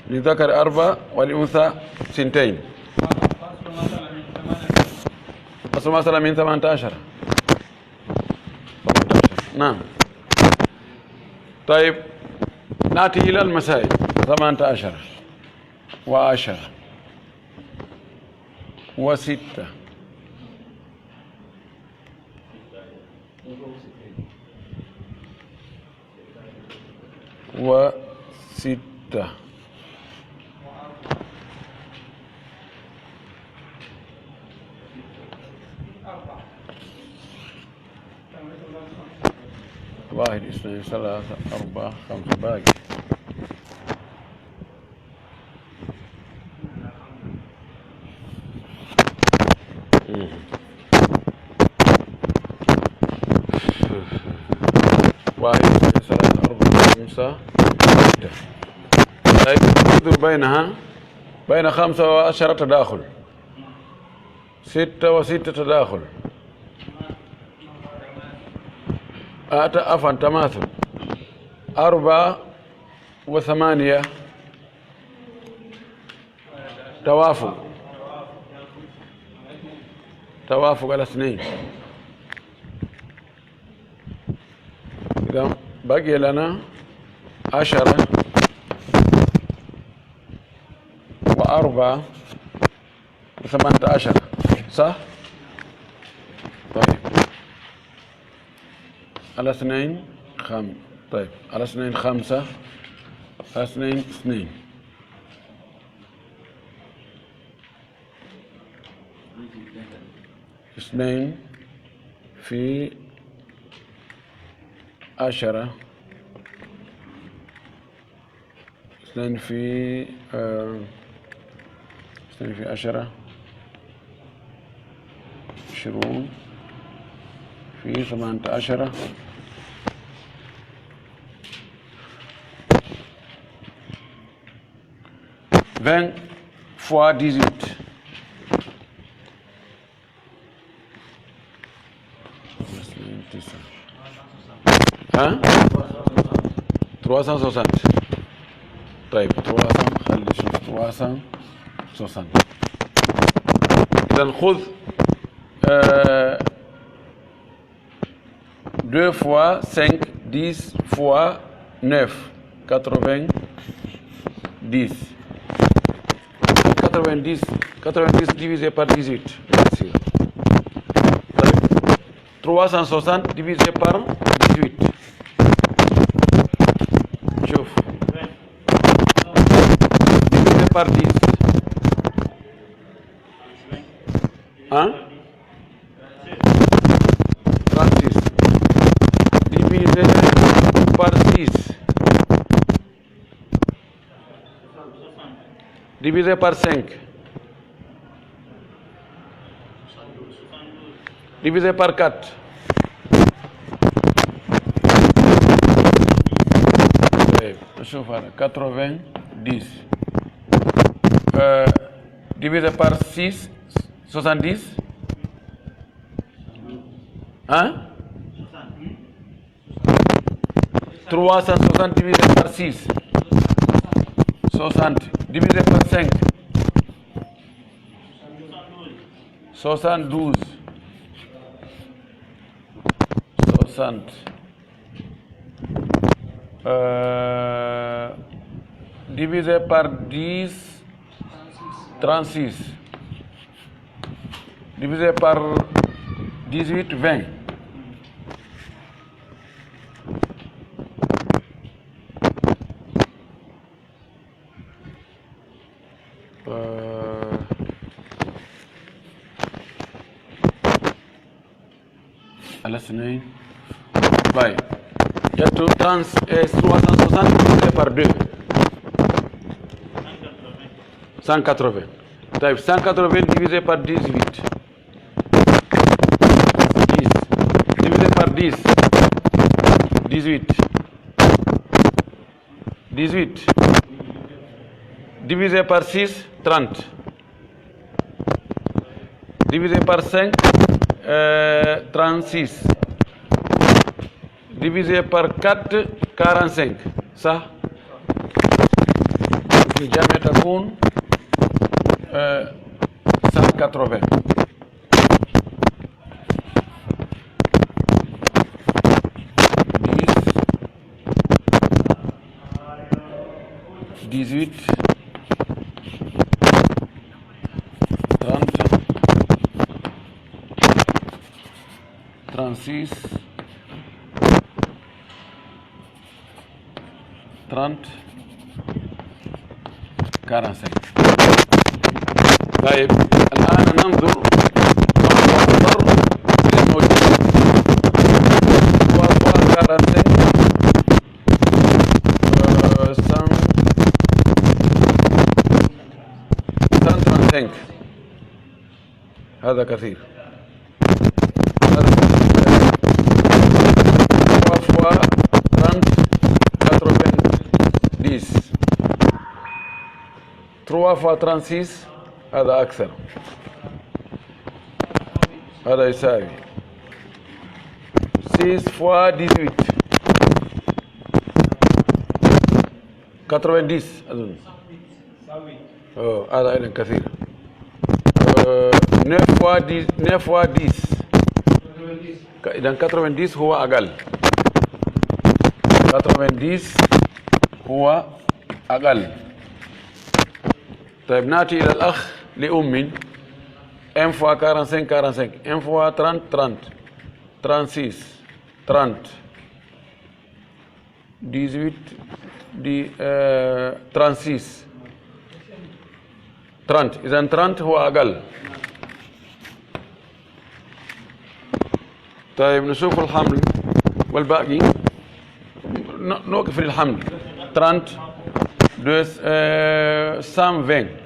للذكر أربع وللأنثى ثنتين. أصل مسألة من ثمانية عشر. نعم. طيب، نأتي إلى المسائل. ثمانية عشر وعشرة وستة وستة. واحد، اثنين، ثلاثة، أربعة، خمسة، باقي. واحد، اثنين، ثلاثة، أربعة، خمسة، ستة. طيب، انظر بينها، بين خمسة وعشرة تداخل، ستة وستة تداخل، آه، ت-، عفوا، تماثل، أربعة وثمانية توافق، توافق على اثنين. إذا بقي لنا عشرة وأربعة وثمانية عشر، صح؟ طيب. على اثنين خم-، طيب، على اثنين خمسة، على اثنين اثنين. اثنين في عشرة، اثنين في، آه، اثنين في عشرة، عشرون في ثمانية عشر. Vingt fois dix-huit. Hein? Trois cent soixante. طيب، trois cents، خلي نشوف، trois cent soixante. إذا خذ، آه، deux fois cinq, dix fois neuf, quatre-vingt-dix. Quatre-vingt-dix, quatre-vingt-dix divisé par dix-huit. Bien sûr. Trois cent soixante divisé par dix-huit. شوف. Divisé par dix. Hein? Trente-six. Divisé par six. Divisé par cinq. Divisé par quatre. Eh, شوف هذا، quatre-vingt-dix. Euh, divisé par six, soixante-dix. Hein? Trois cent soixante divisé par six. Soixante divisé par cinq. Soixante-douze. Soixante. Euh, divisé par dix, trente-six. Divisé par dix-huit, vingt. Euh, على اثنين. Bay. Ƴettu trente, eh, trois cent soixante divisé par deux. Cent quatre-vingts. Tawi cent quatre-vingts divisé par dix-huit. Dix. Divisé par dix. Dix-huit. Dix-huit. Divisé par six, trente. Divisé par cinq, euh, trente-six. Divisé par quatre, quarante-cinq. صح؟ في الجامعة تكون، euh, cent quatre-vingts. Dix. dix-huit, trente, trente-six, trente، quarante-cinq. طيب، الآن ننظر ما هو الضرب للموجود. Trois fois quarante-cinq, euh, cent، cent trente-cinq. هذا كثير. هذا trois fois trente، quatre-vingt-dix. Trois fois trente-six، هذا أكثر. هذا يساوي six fois dix-huit. Quatre-vingt-dix، أظن. Oh, هذا أيضًا كثير. Euh, neuf fois dix، neuf fois dix. Ka-، إذن quatre-vingt-dix هو أقل. Quatre-vingt-dix هو أقل. طيب، نأتي إلى الأخ لأم. Un fois quarante-cinq، quarante-cinq. Un fois trente، trente. Trente-six، trente. Dix-huit، دي، آه، trente-six. Trente. إذن trente هو أقل. طيب، نشوف الحمل والباقي. ن-، نوقف في الحمل. Trente، deux، آه، cent vingt.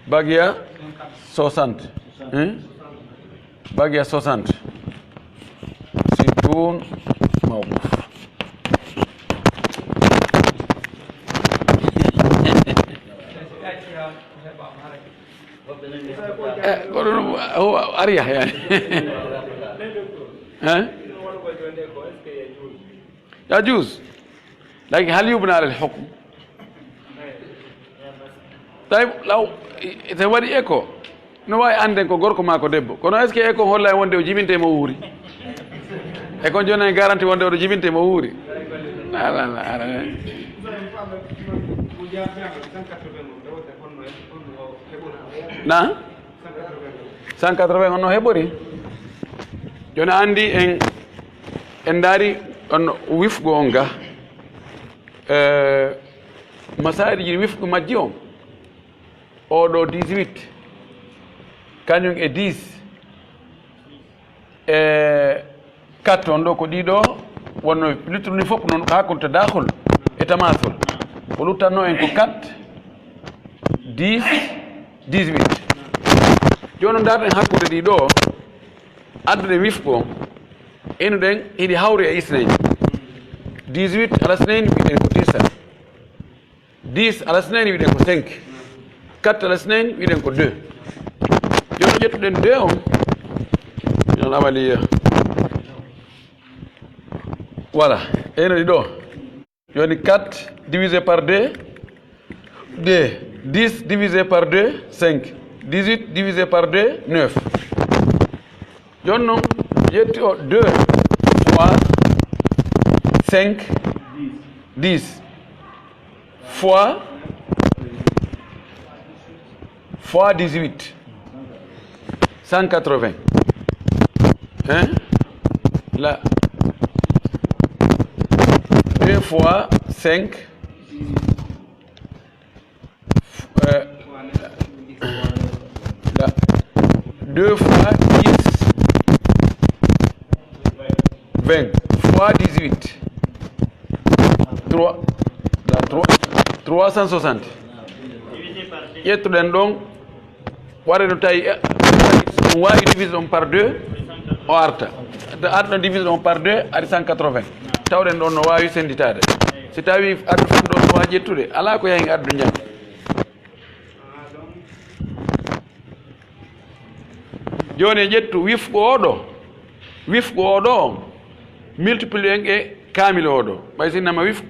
بقي soixante. Hein؟ بقي soixante. ستون موقوف. Eh, kono ɗum, o, o ariya yani. Hein? يجوز. لكن هل يبنى على الحكم؟ Tawi law, i-, ite waɗi écho. No waawi annden ko gorko maa ko debbo. Kono est-ce que écho hollay wonde o jibinte mo wuuri? E kon jooni en garanti wonde oɗo jibinte mo wuuri? Ala, ala, ala. Na? Cent quatre-vingts on no heɓori. Jooni anndi en, en ndaari on wifgo on ga. Eh, masaa'il ji wifgo majji on. Oɗo dix-huit, kañum e dix, e quatre on ɗo ko ɗiɗo, wonno luttuɗo ni fof noon ko hakkunde tadaakhul e tamaasul. Ko luttatno en ko quatre, dix, dix-huit. Jooni noon ndaarten hakkunde ɗiɗo, addude wifgo, enuɗen hiɗi hawri e isnayni. Dix-huit ala isnayni mbiɗen ko tisa. Dix ala isnayni wiɗen ko cinq. Quatre ala isnayni wiɗen ko deux. Jooni ƴettuɗen deux on. Jooni amaliya. Voilà. Eno ɗi ɗo. Jooni quatre divisé par deux, deux. Dix divisé par deux, cinq. Dix-huit divisé par deux, neuf. Jooni non, ƴetti o deux fois cinq, dix. Fois, fois dix-huit. Cent quatre-vingts. Hein? Là. Deux fois cinq. Euh, là. Deux fois dix, vingt fois dix-huit. Trois, là, trois, trois cent soixante. Ƴettuɗen ɗon, waɗa no tawi, eh, ɗum waawi diviser ɗum par deux, o arta. Arta ɗon diviser ɗum par deux, ari cent quatre-vingts. Tawɗen ɗon no waawi sennditaade. Si tawi arta ɗon no waawi ƴettude, alaa ko yahi addu ñande. Jooni en ƴettu wifgo oo ɗoo. Wifgo oo ɗoo, multiplier en e kaamil oo ɗoo. Ɓay si innama wifgo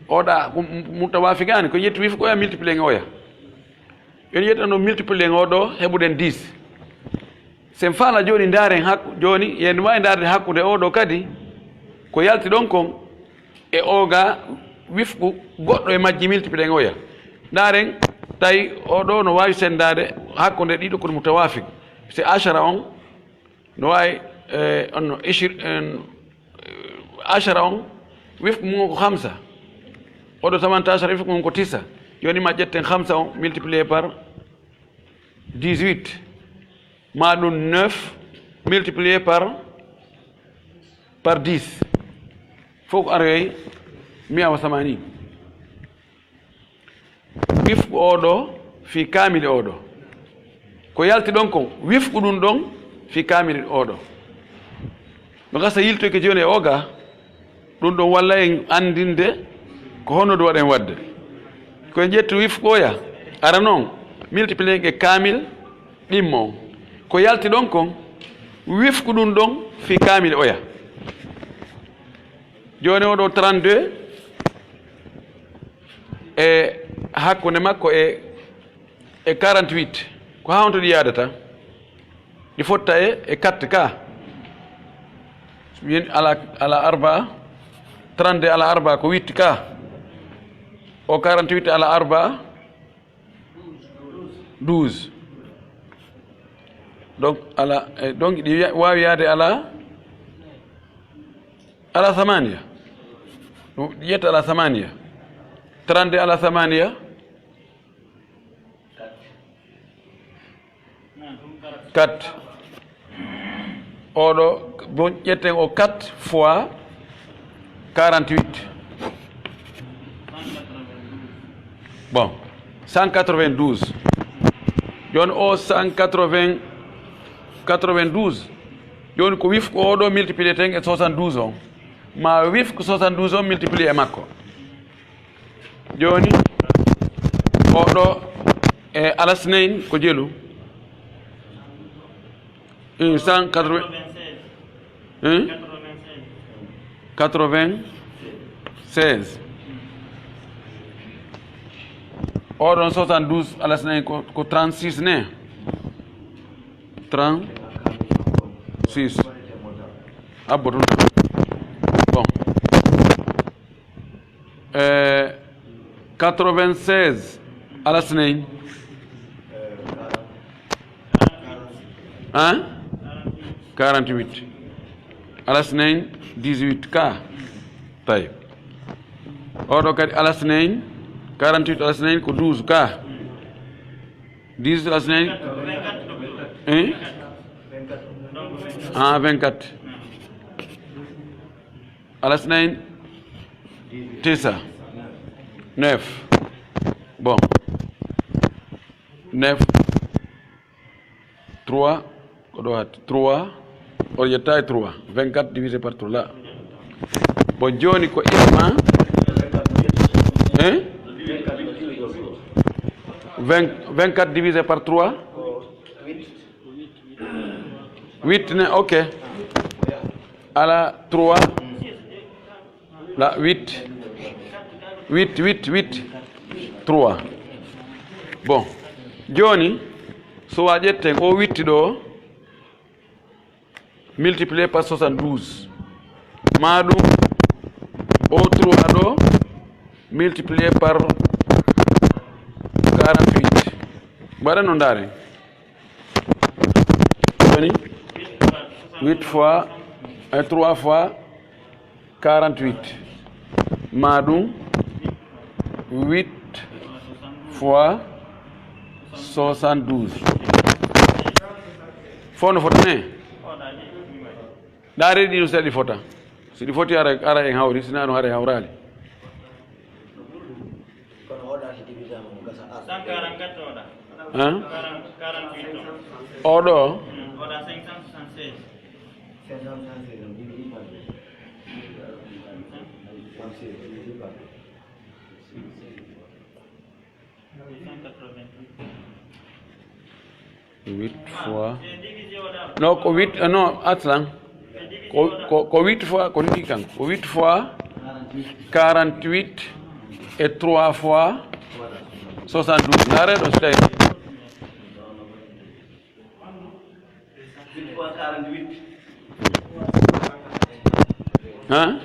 oo ɗaa, ko mu-, mutawaafiqaani, ko ƴettu wifgo oya, multiplier en oya. Yo en ƴettu no multiplier en oo ɗoo, heɓuɗen dix. Sen faala jooni ndaaren hakku-, jooni, yen waawi ndaarde hakkunde oo ɗoo kadi, ko yalti ɗon kon, e oo ga wifqu goɗɗo e majji multiplier en oya. Ndaaren, tawi o ɗo no waawi senndaade hakkunde ɗiɗo kono mutawaafiq. Si ashara on, no waawi, eh, on no ishir-, en, eh, ashara on, wifqu mum on ko khamsa. Oɗo thamanta ashara, wifqu mum on ko tisa. Jooni ma ƴetten khamsa on multiplié par dix-huit. Ma ɗum neuf multiplié par, par dix. Fof ko aroyay mi'a wa thamani. Wifqu oo ɗoo fii kaamili oo ɗoo. Ko yalti ɗon kon, wifqu ɗun ɗon fii kaamili oo ɗoo. No gasa yiltoyke jooni e oo gaa, ɗun ɗon walla en anndinde ko honno ɗun waɗen waɗde. Ko en ƴettu wifqu oya, ara non, multiplier en e kaamil ɗimmo on. Ko yalti ɗon kon, wifqu ɗun ɗon fii kaamil oya. Jooni oo ɗoo trente-deux, e hakkunde makko e, e quarante-huit, ko haa honto ɗi yaadata? Ɗi fotta e, e quatre ka. Yen ala, ala arba, trente-deux ala arba ko huit ka. O quarante-huit ala arba, douze. Donc, ala, eh, donc, ɗi ya-, waawi yaade ala, ala thamaniya. Ɗum, ɗi ƴetta ala thamaniya. Trente-deux ala thamaniya. Quatre. Oɗo, bon, ƴetten o quatre fois quarante-huit. Bon, cent quatre-vingt-douze. Jooni o cent quatre-vingts, quatre-vingt-douze. Jooni ko wifqu oɗo multiplié ten e soixante-douze on. Ma wifqu soixante-douze on multiplié e makko. Jooni, oɗo e alasnayn ko jelu. Une cent quatre-vingts. Hein? Quatre-vingt-seize. Oɗon soixante-douze alasnayn ko, ko trente-six ne. Trente-six. Abbo tun. Bon. Eh, quatre-vingt-seize alasnayn. Hein? Quarante-huit. Alasnayn, dix-huit ka. Tayyib. Oɗo kadi alasnayn, quarante-huit alasnayn ko douze ka. Dix-huit alasnayn, hein? Ah, vingt-quatre. Alasnayn, tisa, neuf. Bon. Neuf, trois, ko ɗo hatti. Trois, o ƴetta e trois. Vingt-quatre divisé par trois, la. Bon, jooni ko imma, hein? Vingt, vingt-quatre divisé par trois? Huit ne, ok. Ala trois. La, huit. Huit, huit, huit. Trois. Bon. Jooni, so wa ƴetten o huit ɗo, multiplié par soixante-douze. Ma ɗum, o trois ɗo, multiplié par quarante-huit. Mbaɗen no ndaaren. Woni huit fois, eh, trois fois quarante-huit. Ma ɗum huit fois soixante-douze. Fof no fota ne? Ndaaree ɗi no seeɗa ɗi fota. Si ɗi foti ara, ara en hawri, si naa ɗum ara en hawraali. Kono oɗo si divisé mo gasa ar. Cent quarante-quatre oɗo. Hein? Quarante, quarante-huit oɗo. Oɗo? Hmm, oɗo cinq cent soixante-seize. Cinq cent soixante-seize, on divise par deux. Soixante-seize divisé par deux. Huit fois. Non, ko huit, eh, non, attends. Ko, ko, ko huit fois, ko ni kan. Ko huit fois quarante-huit et trois fois soixante-douze. Ndaaree ɗo si tawi. Hein?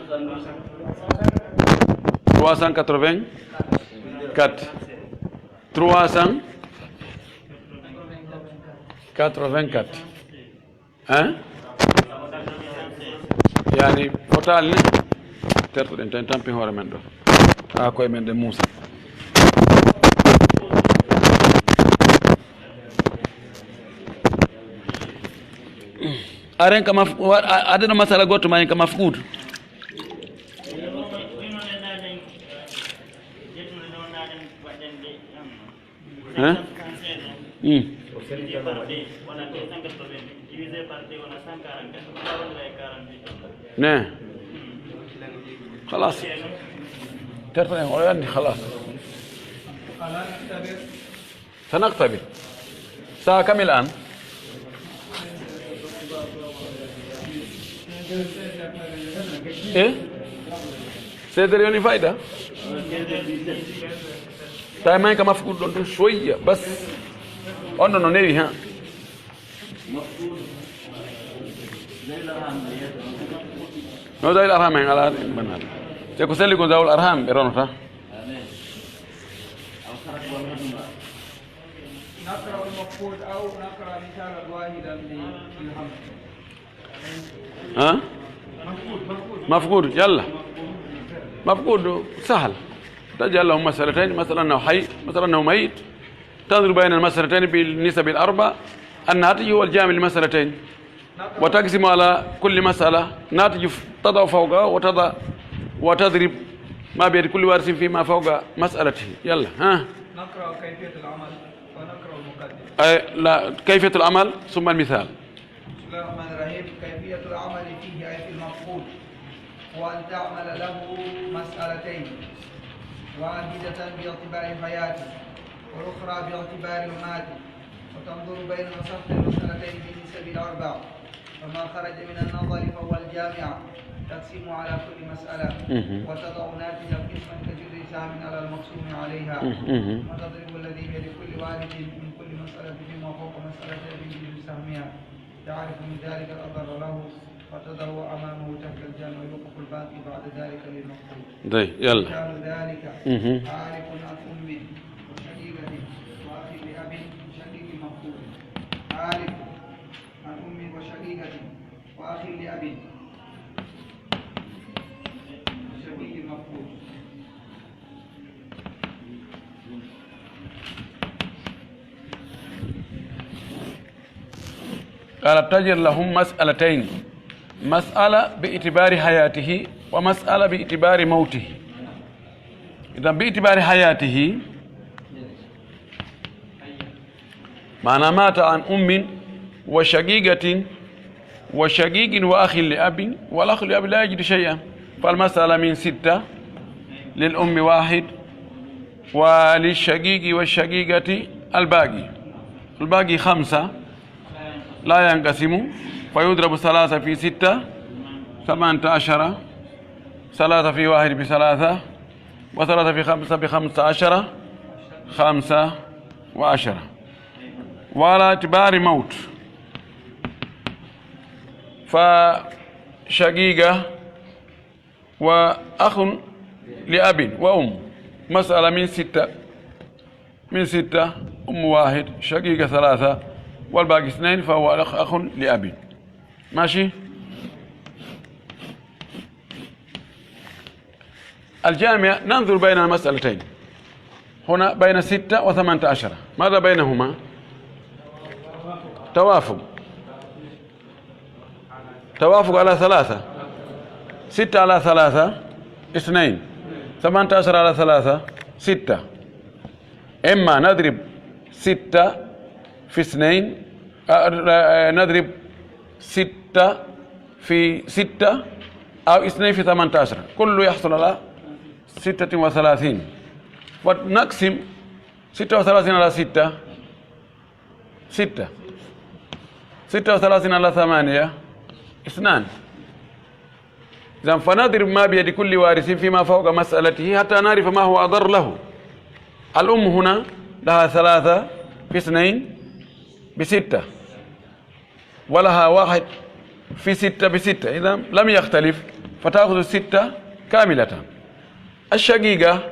Trois cent quatre-vingt-quatre. Trois cent quatre-vingt-quatre. Hein? Yani, fotaali ne? Tertoɗen tan, tampi hoore men ɗo. Haa koye men ɗen muusa. Aren ka maf-, wa-, a-, aden ɗo masala gooto ma en ka mafkuudu. Hein? Hmm. Ne. Khalas. Tertoɗen, o anndi, khalas. Sanaktabir. Sa'a kam il-an? Eh? Seedere yoni fayda? Tawi man ka mafkuudu ɗon tun shoyya, bas. On ɗon no newi, ha? No zawil arham en ala banaade. Te ko selli ko zawul arham ɓe ronata. نقرأ المفقود أو نقرأ مثالا واحدا ل-، للهمز. Ha? Mafkuudu, yalla. Mafkuudu sahal. تجعل له مسألتين، مثلا أنه حي، مثلا أنه ميت. تنظر بين المسألتين بالنسب الأربع. الناتج هو الجامع للمسألتين. وتقسم على كل مسألة ناتج ف-، تضع فوقها وتضع، وتضرب ما بيد كل وارث فيما فوق مسألته. يلا، ها. نقرأ كيفية العمل ونقرأ المقدمة. أي، لا، كيفية العمل ثم المثال. بسم الله الرحمن الرحيم. كيفية العمل فيه، أي في المفقود، هو أن تعمل له مسألتين، واحدة باعتبار حياته، والأخرى باعتبار مماته، وتنظر بين مصح المسألتين بالنسب الأربع، فما خرج من النظر فهو الجامع، تقسم على كل مسألة، مهم. وتضع ناتج القسمة كجر سهم على المقسوم عليها، مهم. وتضرب الذي بيد كل وارث من كل مسألة فيما فوق مسألتين من جر سهمها، تعرف من ذلك الأضر له، فتضعه أمامه تحت الجامع، ويوقف الباقي بعد ذلك للمفقود. Dey, yalla. مثال ذلك، مهم. هالك عن أم وشقيقة وأخ لأب، شقيق مفقود. هالك عن أم وشقيقة وأخ لأب، شقيق مفقود. قال: تجعل لهم مسألتين، مسألة باعتبار حياته ومسألة باعتبار موته. إذن باعتبار حياته، معنى مات عن أم وشقيقة وشقيق وأخ لأب، والأخ لأب لا يجد شيئا، فالمسألة من ستة، للأم واحد، وللشقيق والشقيقة الباقي. الباقي خمسة، لا ينقسم، فيضرب ثلاثة في ستة، ثمانية عشر، ثلاثة في واحد بثلاثة، وثلاثة في خمسة بخمسة عشر، خمسة وعشرة. وعلى اعتبار موت، فشقيقة وأخ لأب وأم، مسألة من ستة، من ستة، أم واحد، شقيقة ثلاثة، والباقي اثنين، فهو الأخ، أخ لأب. ماشي؟ الجامع، ننظر بين المسألتين. هنا بين ستة وثمانية عشر. ماذا بينهما؟ توافق. توافق على ثلاثة. ستة على ثلاثة، اثنين. ثمانية عشر على ثلاثة، ستة. إما نضرب ستة في اثنين، آه، آه، نضرب ستة في ستة أو اثنين في ثمانية عشر، كله يحصل على ستة وثلاثين. ونقسم ستة وثلاثين على ستة، ستة. ستة وثلاثين على ثمانية، اثنان. إذن فنضرب ما بيد كل وارث فيما فوق مسألته حتى نعرف ما هو أضر له. الأم هنا لها ثلاثة في اثنين بستة، ولها واحد في ستة بستة، إذن لم يختلف، فتأخذ الستة كاملة. الشقيقة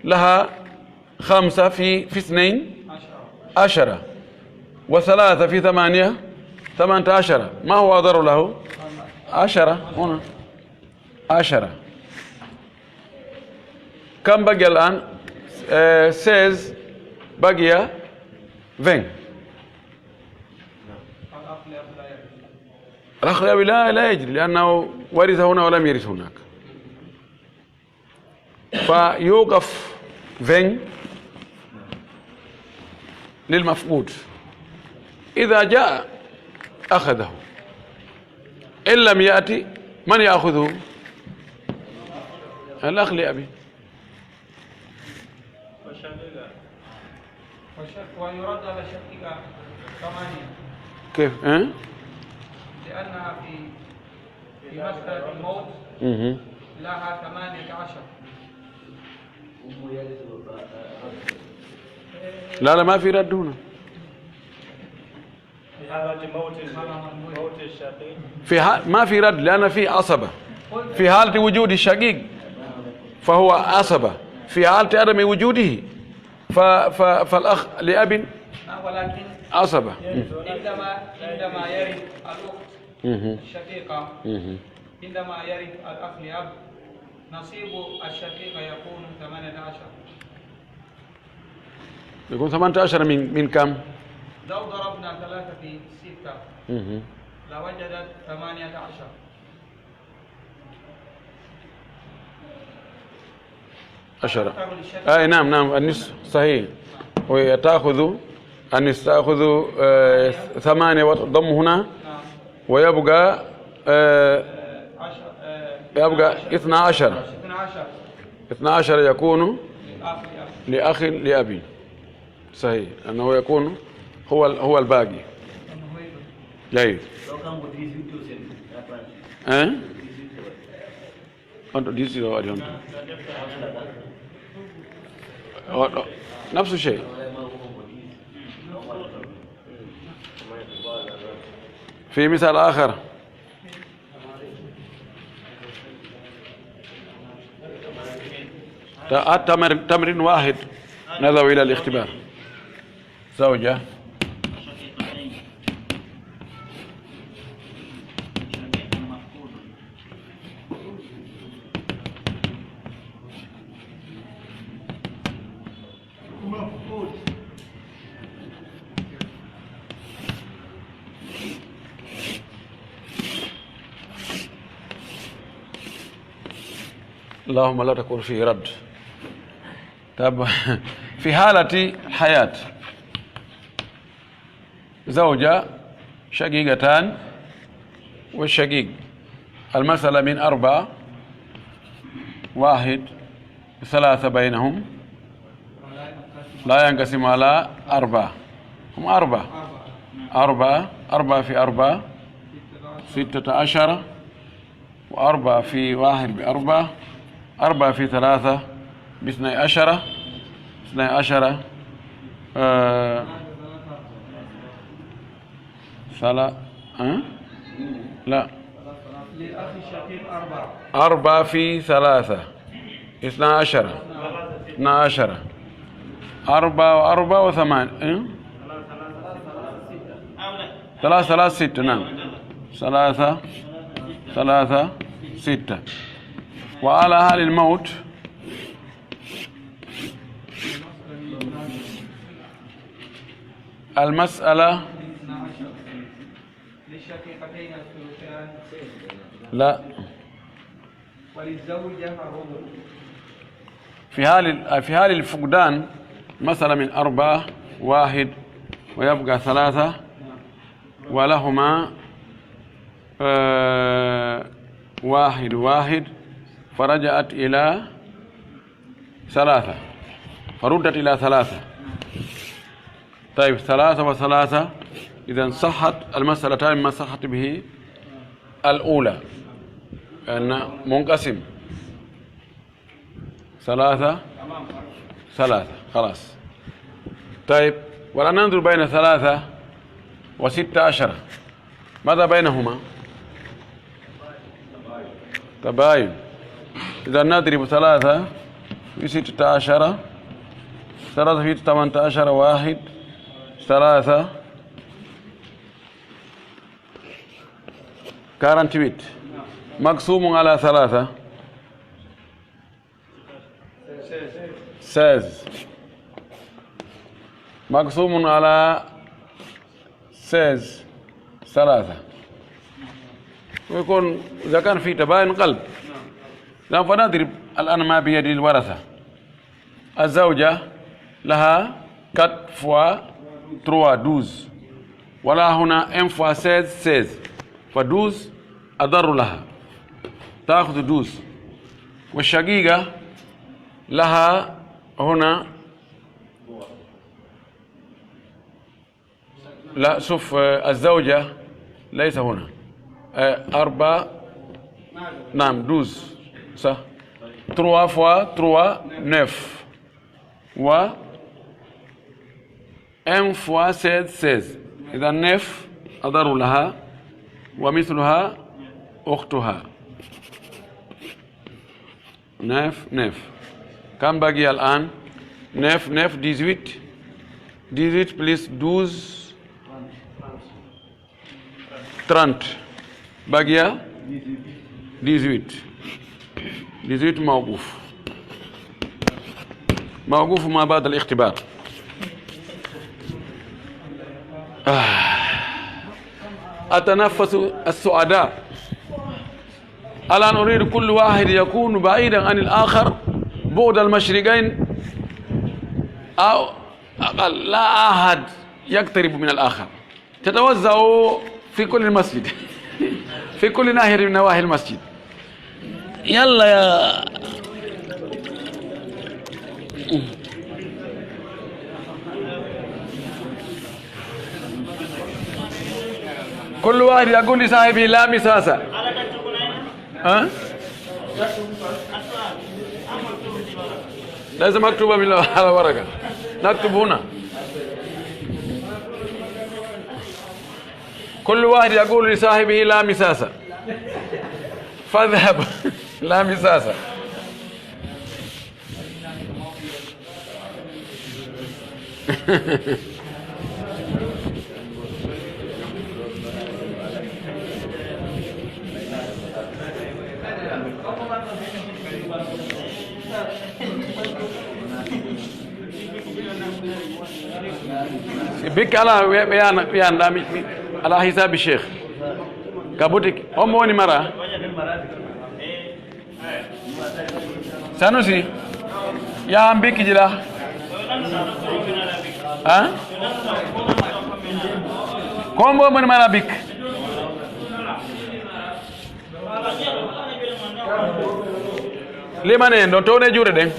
لها خمسة في، في اثنين عشرة، وثلاثة في ثمانية ثمانية عشر. ما هو أضر له؟ عشرة هنا. عشرة. كم بقي الآن؟ آه، seize. بقي vingt. الأخ لأب لا، لا يجري، لأنه ورث هنا ولم يرث هناك. فيوقف vingt للمفقود. إذا جاء أخذه، إن لم يأتي من يأخذه؟ الأخ لأبي. وشك-، ويرد على الشقيقة ثمانية. كيف؟ أه؟ لأنها في، في مسألة الموت مهم. لها ثمانية عشر. لا، لا، ما في رد هنا. في حالة موت، موت الشقيق. في حال، ما في رد، لأن في عصبة. في حالة وجود الشقيق فهو عصبة، في حالة عدم وجوده ف-، ف-، فالأخ لأب ولكن عصبة. عندما، عندما يرث الأخت مهم. الشقيقة، مهم. عندما يرث الأخ لأب، نصيب الشقيقة يكون ثمانية عشر. يكون ثمانية عشر من، من كم؟ لو ضربنا ثلاثة في ستة، مهم. لوجدت ثمانية عشر. عشرة. أي نعم، نعم، النصف صحيح. وتأخذ النصف، تأخذ، آه، ثمانية وتضم هنا، نعم. ويبقى، آه، يبقى اثنا عشر. اثنا عشر يكون لأخ لأبي. صحيح، أنه يكون هو ال-، هو الباقي. جيد. أه؟ أنت ديزي لو أديون. أو-، أو-، نفس الشيء. في مثال آخر. ت-، التمر-، تمرين واحد. نذهب إلى الاختبار. زوجة. اللهم لا تكون فيه رد. طب، في حالة الحياة، زوجة، شقيقتان، والشقيق، المسألة من أربعة، واحد، ثلاثة بينهم، لا ينقسم على أربعة، هم أربعة، أربعة، أربعة في أربعة، ستة عشر، وأربعة في واحد بأربعة، أربعة في ثلاثة باثني عشر، اثني عشر، آه، ثلا-، أه؟ لا. للأخ الشقيق أربعة. أربعة في ثلاثة. اثنا عشر. اثنا عشر. أربعة وأربعة وثمان. أه؟ ثلاثة، ثلاثة، ستة، نعم. ثلاثة، ثلاثة، ستة. وعلى حال الموت، المسألة، للشقيقتين الثلثان. لا. وللزوجة الربع. في حال ال-، في حال الفقدان، مثلا من أربعة، واحد، ويبقى ثلاثة، ولهما، آه، واحد، واحد، فرجعت إلى ثلاثة، فردت إلى ثلاثة. طيب، ثلاثة وثلاثة، إذا صحت المسألتان مما صحت به الأولى، أن منقسم ثلاثة، ثلاثة، خلاص. طيب، والآن ننظر بين ثلاثة وستة عشر. ماذا بينهما؟ تباين. إذا نضرب ثلاثة في ستة عشر، ثلاثة في تمنتاشر، واحد، ثلاثة، كارنتويت، مقسوم على ثلاثة، seize، مقسوم على seize، ثلاثة. ويكون إذا كان في تباين قلب. نعم، فنضرب الآن ما بيد الورثة. الزوجة لها quatre fois trois، douze. ولها هنا un fois seize، seize. ف douze أضر لها، تأخذ douze. والشقيقة لها هنا، لا، شوف، آه، الزوجة ليس هنا. آه، أربعة، نعم، douze، صح. Trois fois trois، neuf. و un fois seize، seize. إذا neuf أضر لها، ومثلها أختها. Neuf، neuf. كم بقي الآن؟ Neuf، neuf، dix-huit. Dix-huit plus douze، trente. بقي dix-huit. Dix-huit موقوف. موقوف ما بعد الاختبار. آه. أتنفس السعداء. الآن أريد كل واحد يكون بعيدا عن الآخر بعد المشرقين أو أقل، لا أحد يقترب من الآخر. تتوزع في كل المسجد، في كل ناحية من نواحي المسجد. يلا يا كل واحد يقول لصاحبه: "لا مساس". ها؟ ليس مكتوبا من على ورقة. نكتب هنا. كل واحد يقول لصاحبه: "لا مساس". فاذهب. لا مساس. Bikka ala, ɓe, ɓe yana, ɓe yana, mi, mi, ala hisabi Cheikh. Ka boutique, on mo woni mara? Sanusi, ya an bikki jila. Ha? Ko on mo woni mara bik? Limane en ɗon, towne juuɗe ɗen.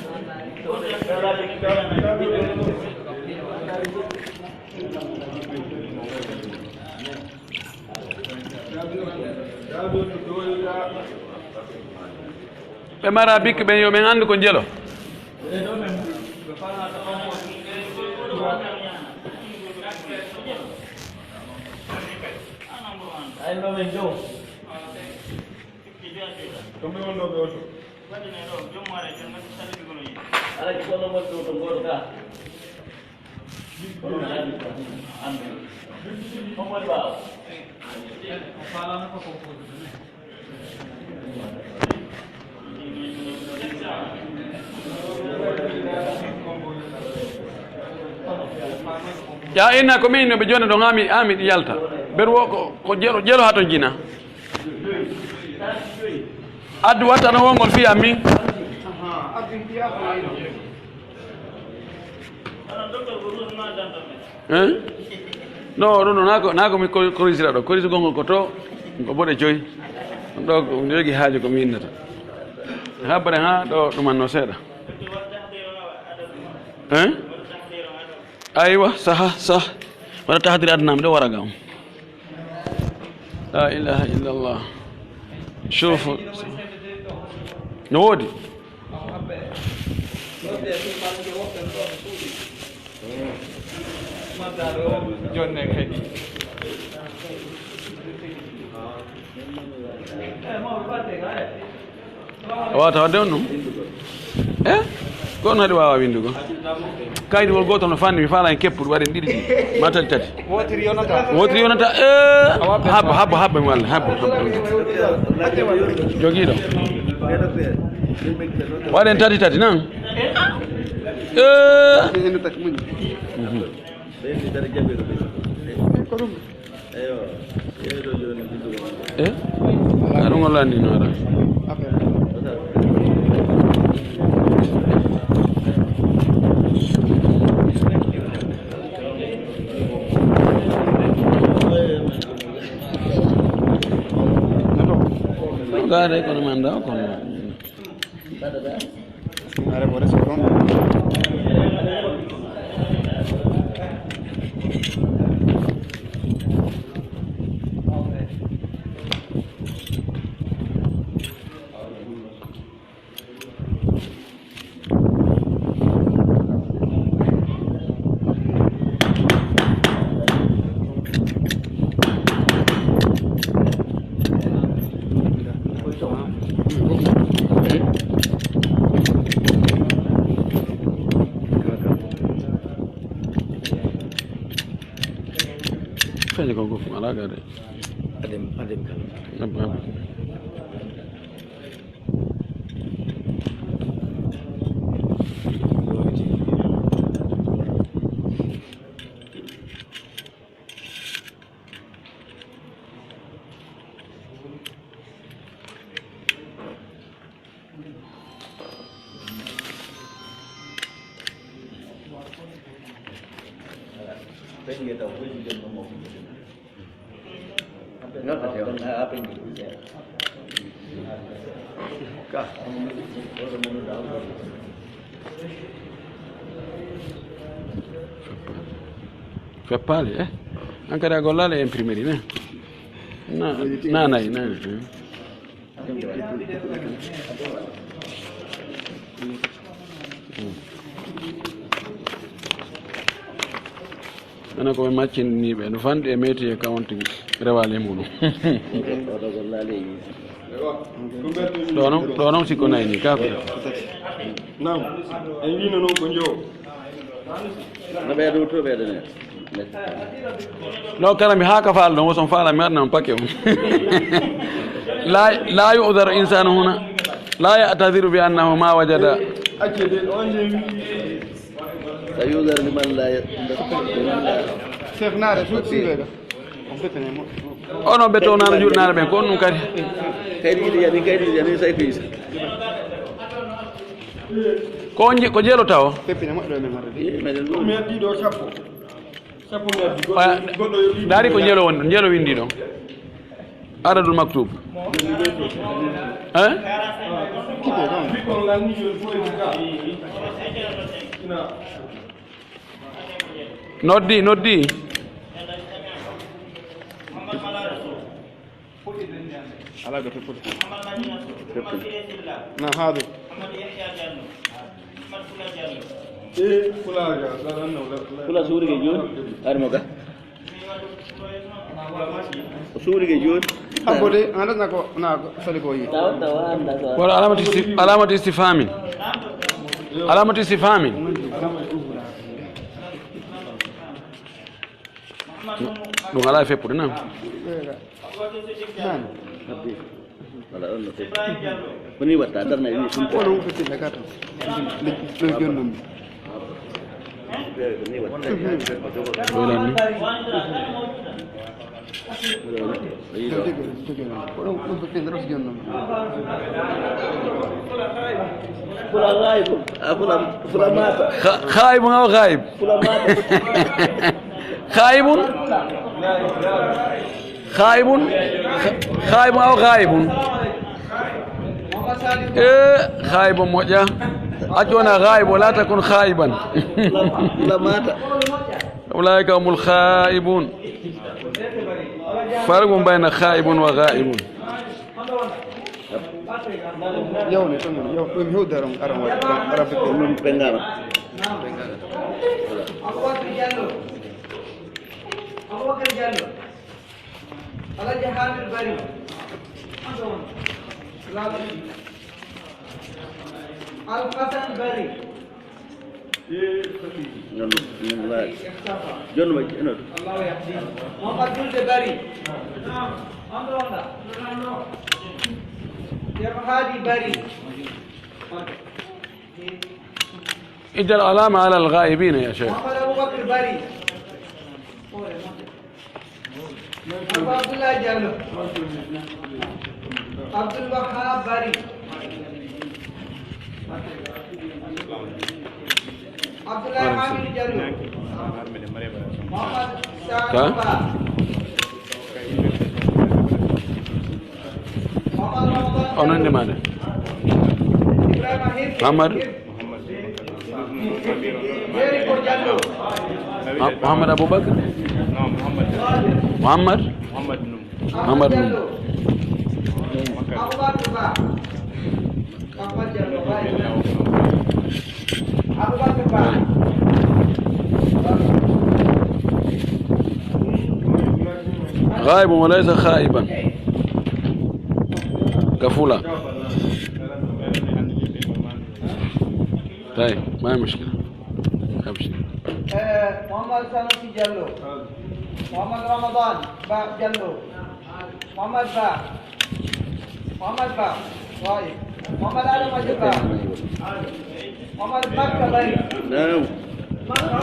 Ɓe mara bikki ɓen, yo ɓen anndu ko jelo. Alaji, kono mon ɗo to ngol ka. Kono mo haali ko hande. Ko woni ɓaawo? Ya inna, ko min no ɓe joni ɗon, ami, ami ɗi yalta. Ɓen wo ko, ko jelo, jelo hato jina. Addu wattano wongol fii an min. Hein? No, ɗum ɗo, naa ko, naa ko mi ko-, korisira ɗo. Korisugol ngol ko to, ko boɗe joyi. Ɗum ɗo, ko mi jogii haaju ko mi innata. Habbere haa ɗo ɗumanno seeɗa. Hein? Aywa, saha, saha. Wala tahdir adna mi ɗo wara gam. La ilaha illallah. Shuf. No woodi. Jonne kadi. Wata wadde on ɗum. Eh? Kono haɗi waawa winndugol. Kaydugol gootol no fanni, mi faalaa en keppuɗi, waɗen ɗiɗi ɗiɗi. Maa tati tati. Wootiri yonata. Wootiri yonata, eh, habbo, habbo, habbo, mi walla, habbo, habbo. Jogiiɗo. Waɗen tati tati, nan? Eh. Mhm. Eh? Aɗum walla anndi no ara. Gaare kono manda kono. Are bore soron. Fenje ko gofu ala gade. Adem, adem kala. Abba, abba. Feppaali, eh? An kadi a gollaali e imprimerie, ne? Na, na, na, na, na. Enen ko ɓe macciniiɓe, no fanɗi e métier ka on tigi, rewaali e muɗum. Ɗo non, ɗo non sikko nayi ni, ka ko. Naam, en wiino non ko njowo. No ɓeya dow to ɓeya dene. No kala mi haa ka faala ɗon, woson faala mi waɗna on pake on. La, la yu'dharu insanu huna. La ya'tadhiru bi annahu ma wajada. Acce de, on je wi. Sa yu'dharu liman la ya-, liman la ya-. Chef Naare, su-, suuɗe ga. On ɓe tene mo. Ono ɓe to naano juuɗe naano ɓen, ko on ɗum kadi. Kaydi yiɗi yani, kaydi yiɗi yani, say ko yisa. Ko on je-, ko jelo tawo? Peppine moƴƴo men hande de. Eh, meɗen ɗo. Ɗum heddi ɗo sappo. Sappo mi addi. Goɗɗo, goɗɗo yo wiɗi. Ndaari ko jelo woni ɗon, jelo windi ɗon. Adadul maktub. Hein? Kipe ɗon. Ɓikkon nganni yo foy ka. Ina. Noddi, noddi. Alaa ko teppude. Teppude. Na haade. Eh, Pulaaga, la, la, la, la. Pula suuɗike jooni, ari mo ga. O suuɗike jooni. Habbo de, an na ko, na ko, sali ko yi. Tawa, tawa, anda, tawa. Wala alamati isti-, alamati istifhamin. Alamati istifhamin. Ɗum alaa e feppude, naam. Wala on no feppu. Ko ni watta, darna e wi'i ɗum. Wala on feppu, nde gata. Nde, nde jonnon. Ko ni watta. Ɗo lan ni. Ko ɗum, ɗum feppu, nde ros jonnon. Fula gaybu. Ah, fula, fula mata. Kha-, khaibun aw ghaib? Fula mata. Khaibun? Khaibun? Kha-, khaibun aw ghaibun? Eh, khaibun moƴƴa. Accu wona ghaibu, wala takun khaiban. La, la mata. Ulaika humul khaibun. Farqun bayna khaibun wa ghaibun. Yawne to non, yaw, ɗum hewde aron, aron waɗi, aron, aron fekk ɗum ɓe ngara. Abubakar Diallo. Abubakar Diallo. Alhaji Hamid Bari. Al Hassan Bari. Non, non, non, non. Jonno ma, jonno. الله يهديك. محمد جلد بري. نعم. أمر الله. شيخ هادي بري. اجعل علامة على الغائبين يا شيخ. محمد أبو بكر بري. Abba Abdullahi Jallo. Abdul Wahab Bari. Abdullahi Hamidu Jallo. Muhammad Sani Ba. Muhammad Ramadan. Onon ne maane? Ibrahima Hirki. Muhammad. Muhammad Abubakar? Muhammad? Muhammad Num. غائب وليس خائبا. كفولا. طيب، ما مشكلة. أبشر. Eh, Muhammad Sanusi Jallo. Muhammad Ramadan Ba Jallo. Muhammad Ba. Muhammad Ba. Right. Muhammad Adam Aji Ba. Muhammad Makka Bari. نعم. Makka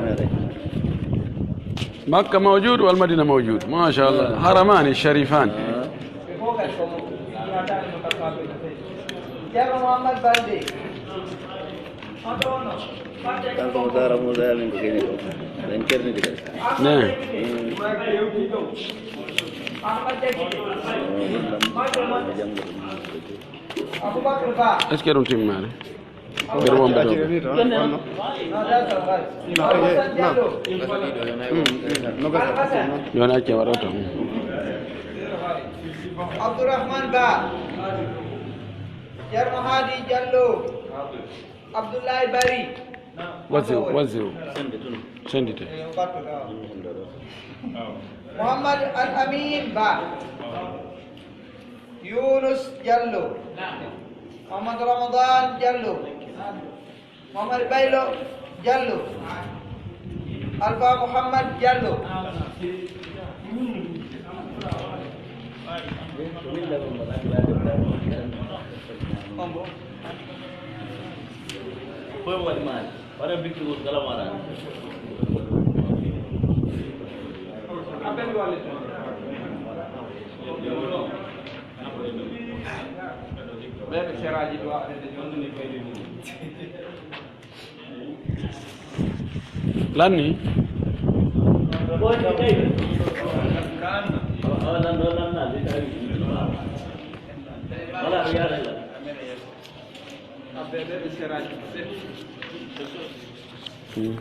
Bari. مكة موجود والمدينة موجود. ما شاء الله. حرمان شريفان. Ceerno Muhammad Balde. Kanko mo Daara Muusa min ko kene ko. Men kernidi kadi. Ne. Ahmad Jagi. Abubakar Ba. Est-ce que ɗum timmaani? Ɓeɗo wonɓe ɗo. Joni acce waɗo tan. Abdourahmane Ba. Ceerno Hadi Diallo. Abdoulaye Bari. One zero, one zero. Sendite. Muhammad Al Amin Ba. Yunus Jallo. Muhammad Ramadan Jallo. Muhammad Baylo Jallo. Alfa Muhammad Jallo. Koy waɗi maani. Wara bikki wol kala wara. Ɓeɓe seraaji ɗo aɗa de jonɗini kaydi mum. Lanni. Wala, wala, wala. Hmm.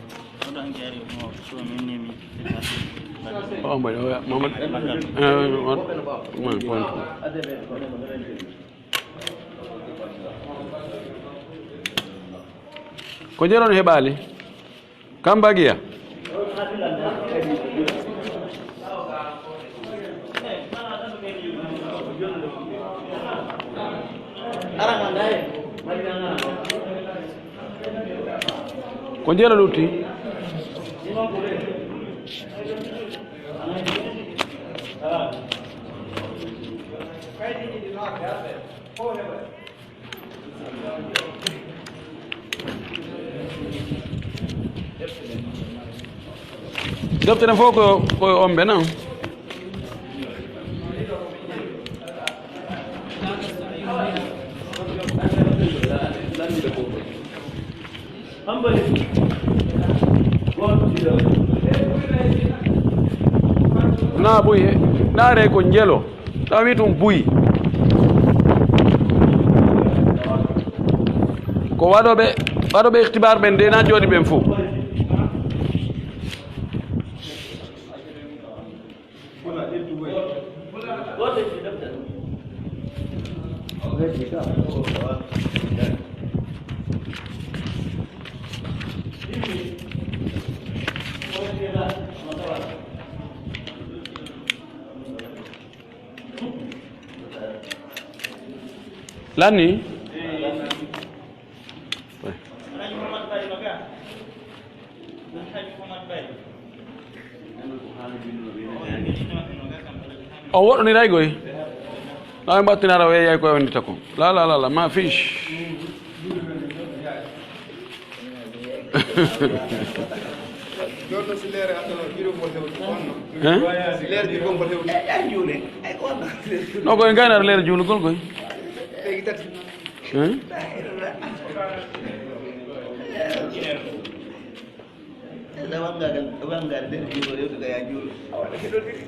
Oh, mbaɗi, oh, ya, Mamadou. Eh, on, on, on, on. Ko jeron heɓaali? Kambagiya. Ko njelo lutti? Defte ɗen fof ko, ko on ɓe nan. Na buy he, na rey ko njelo. Tawi ɗum buy. Ko waɗooɓe, waɗooɓe ikhtibar ɓen de na jooɗi ɓen fof. Lanni? O woɗɗoniray goy. Na ɓe mbattinara o yeeyay koye wonde tako. La, la, la, la, ma fiche. Hein? No, koye ngaynaare leere juulugol koye. Hein?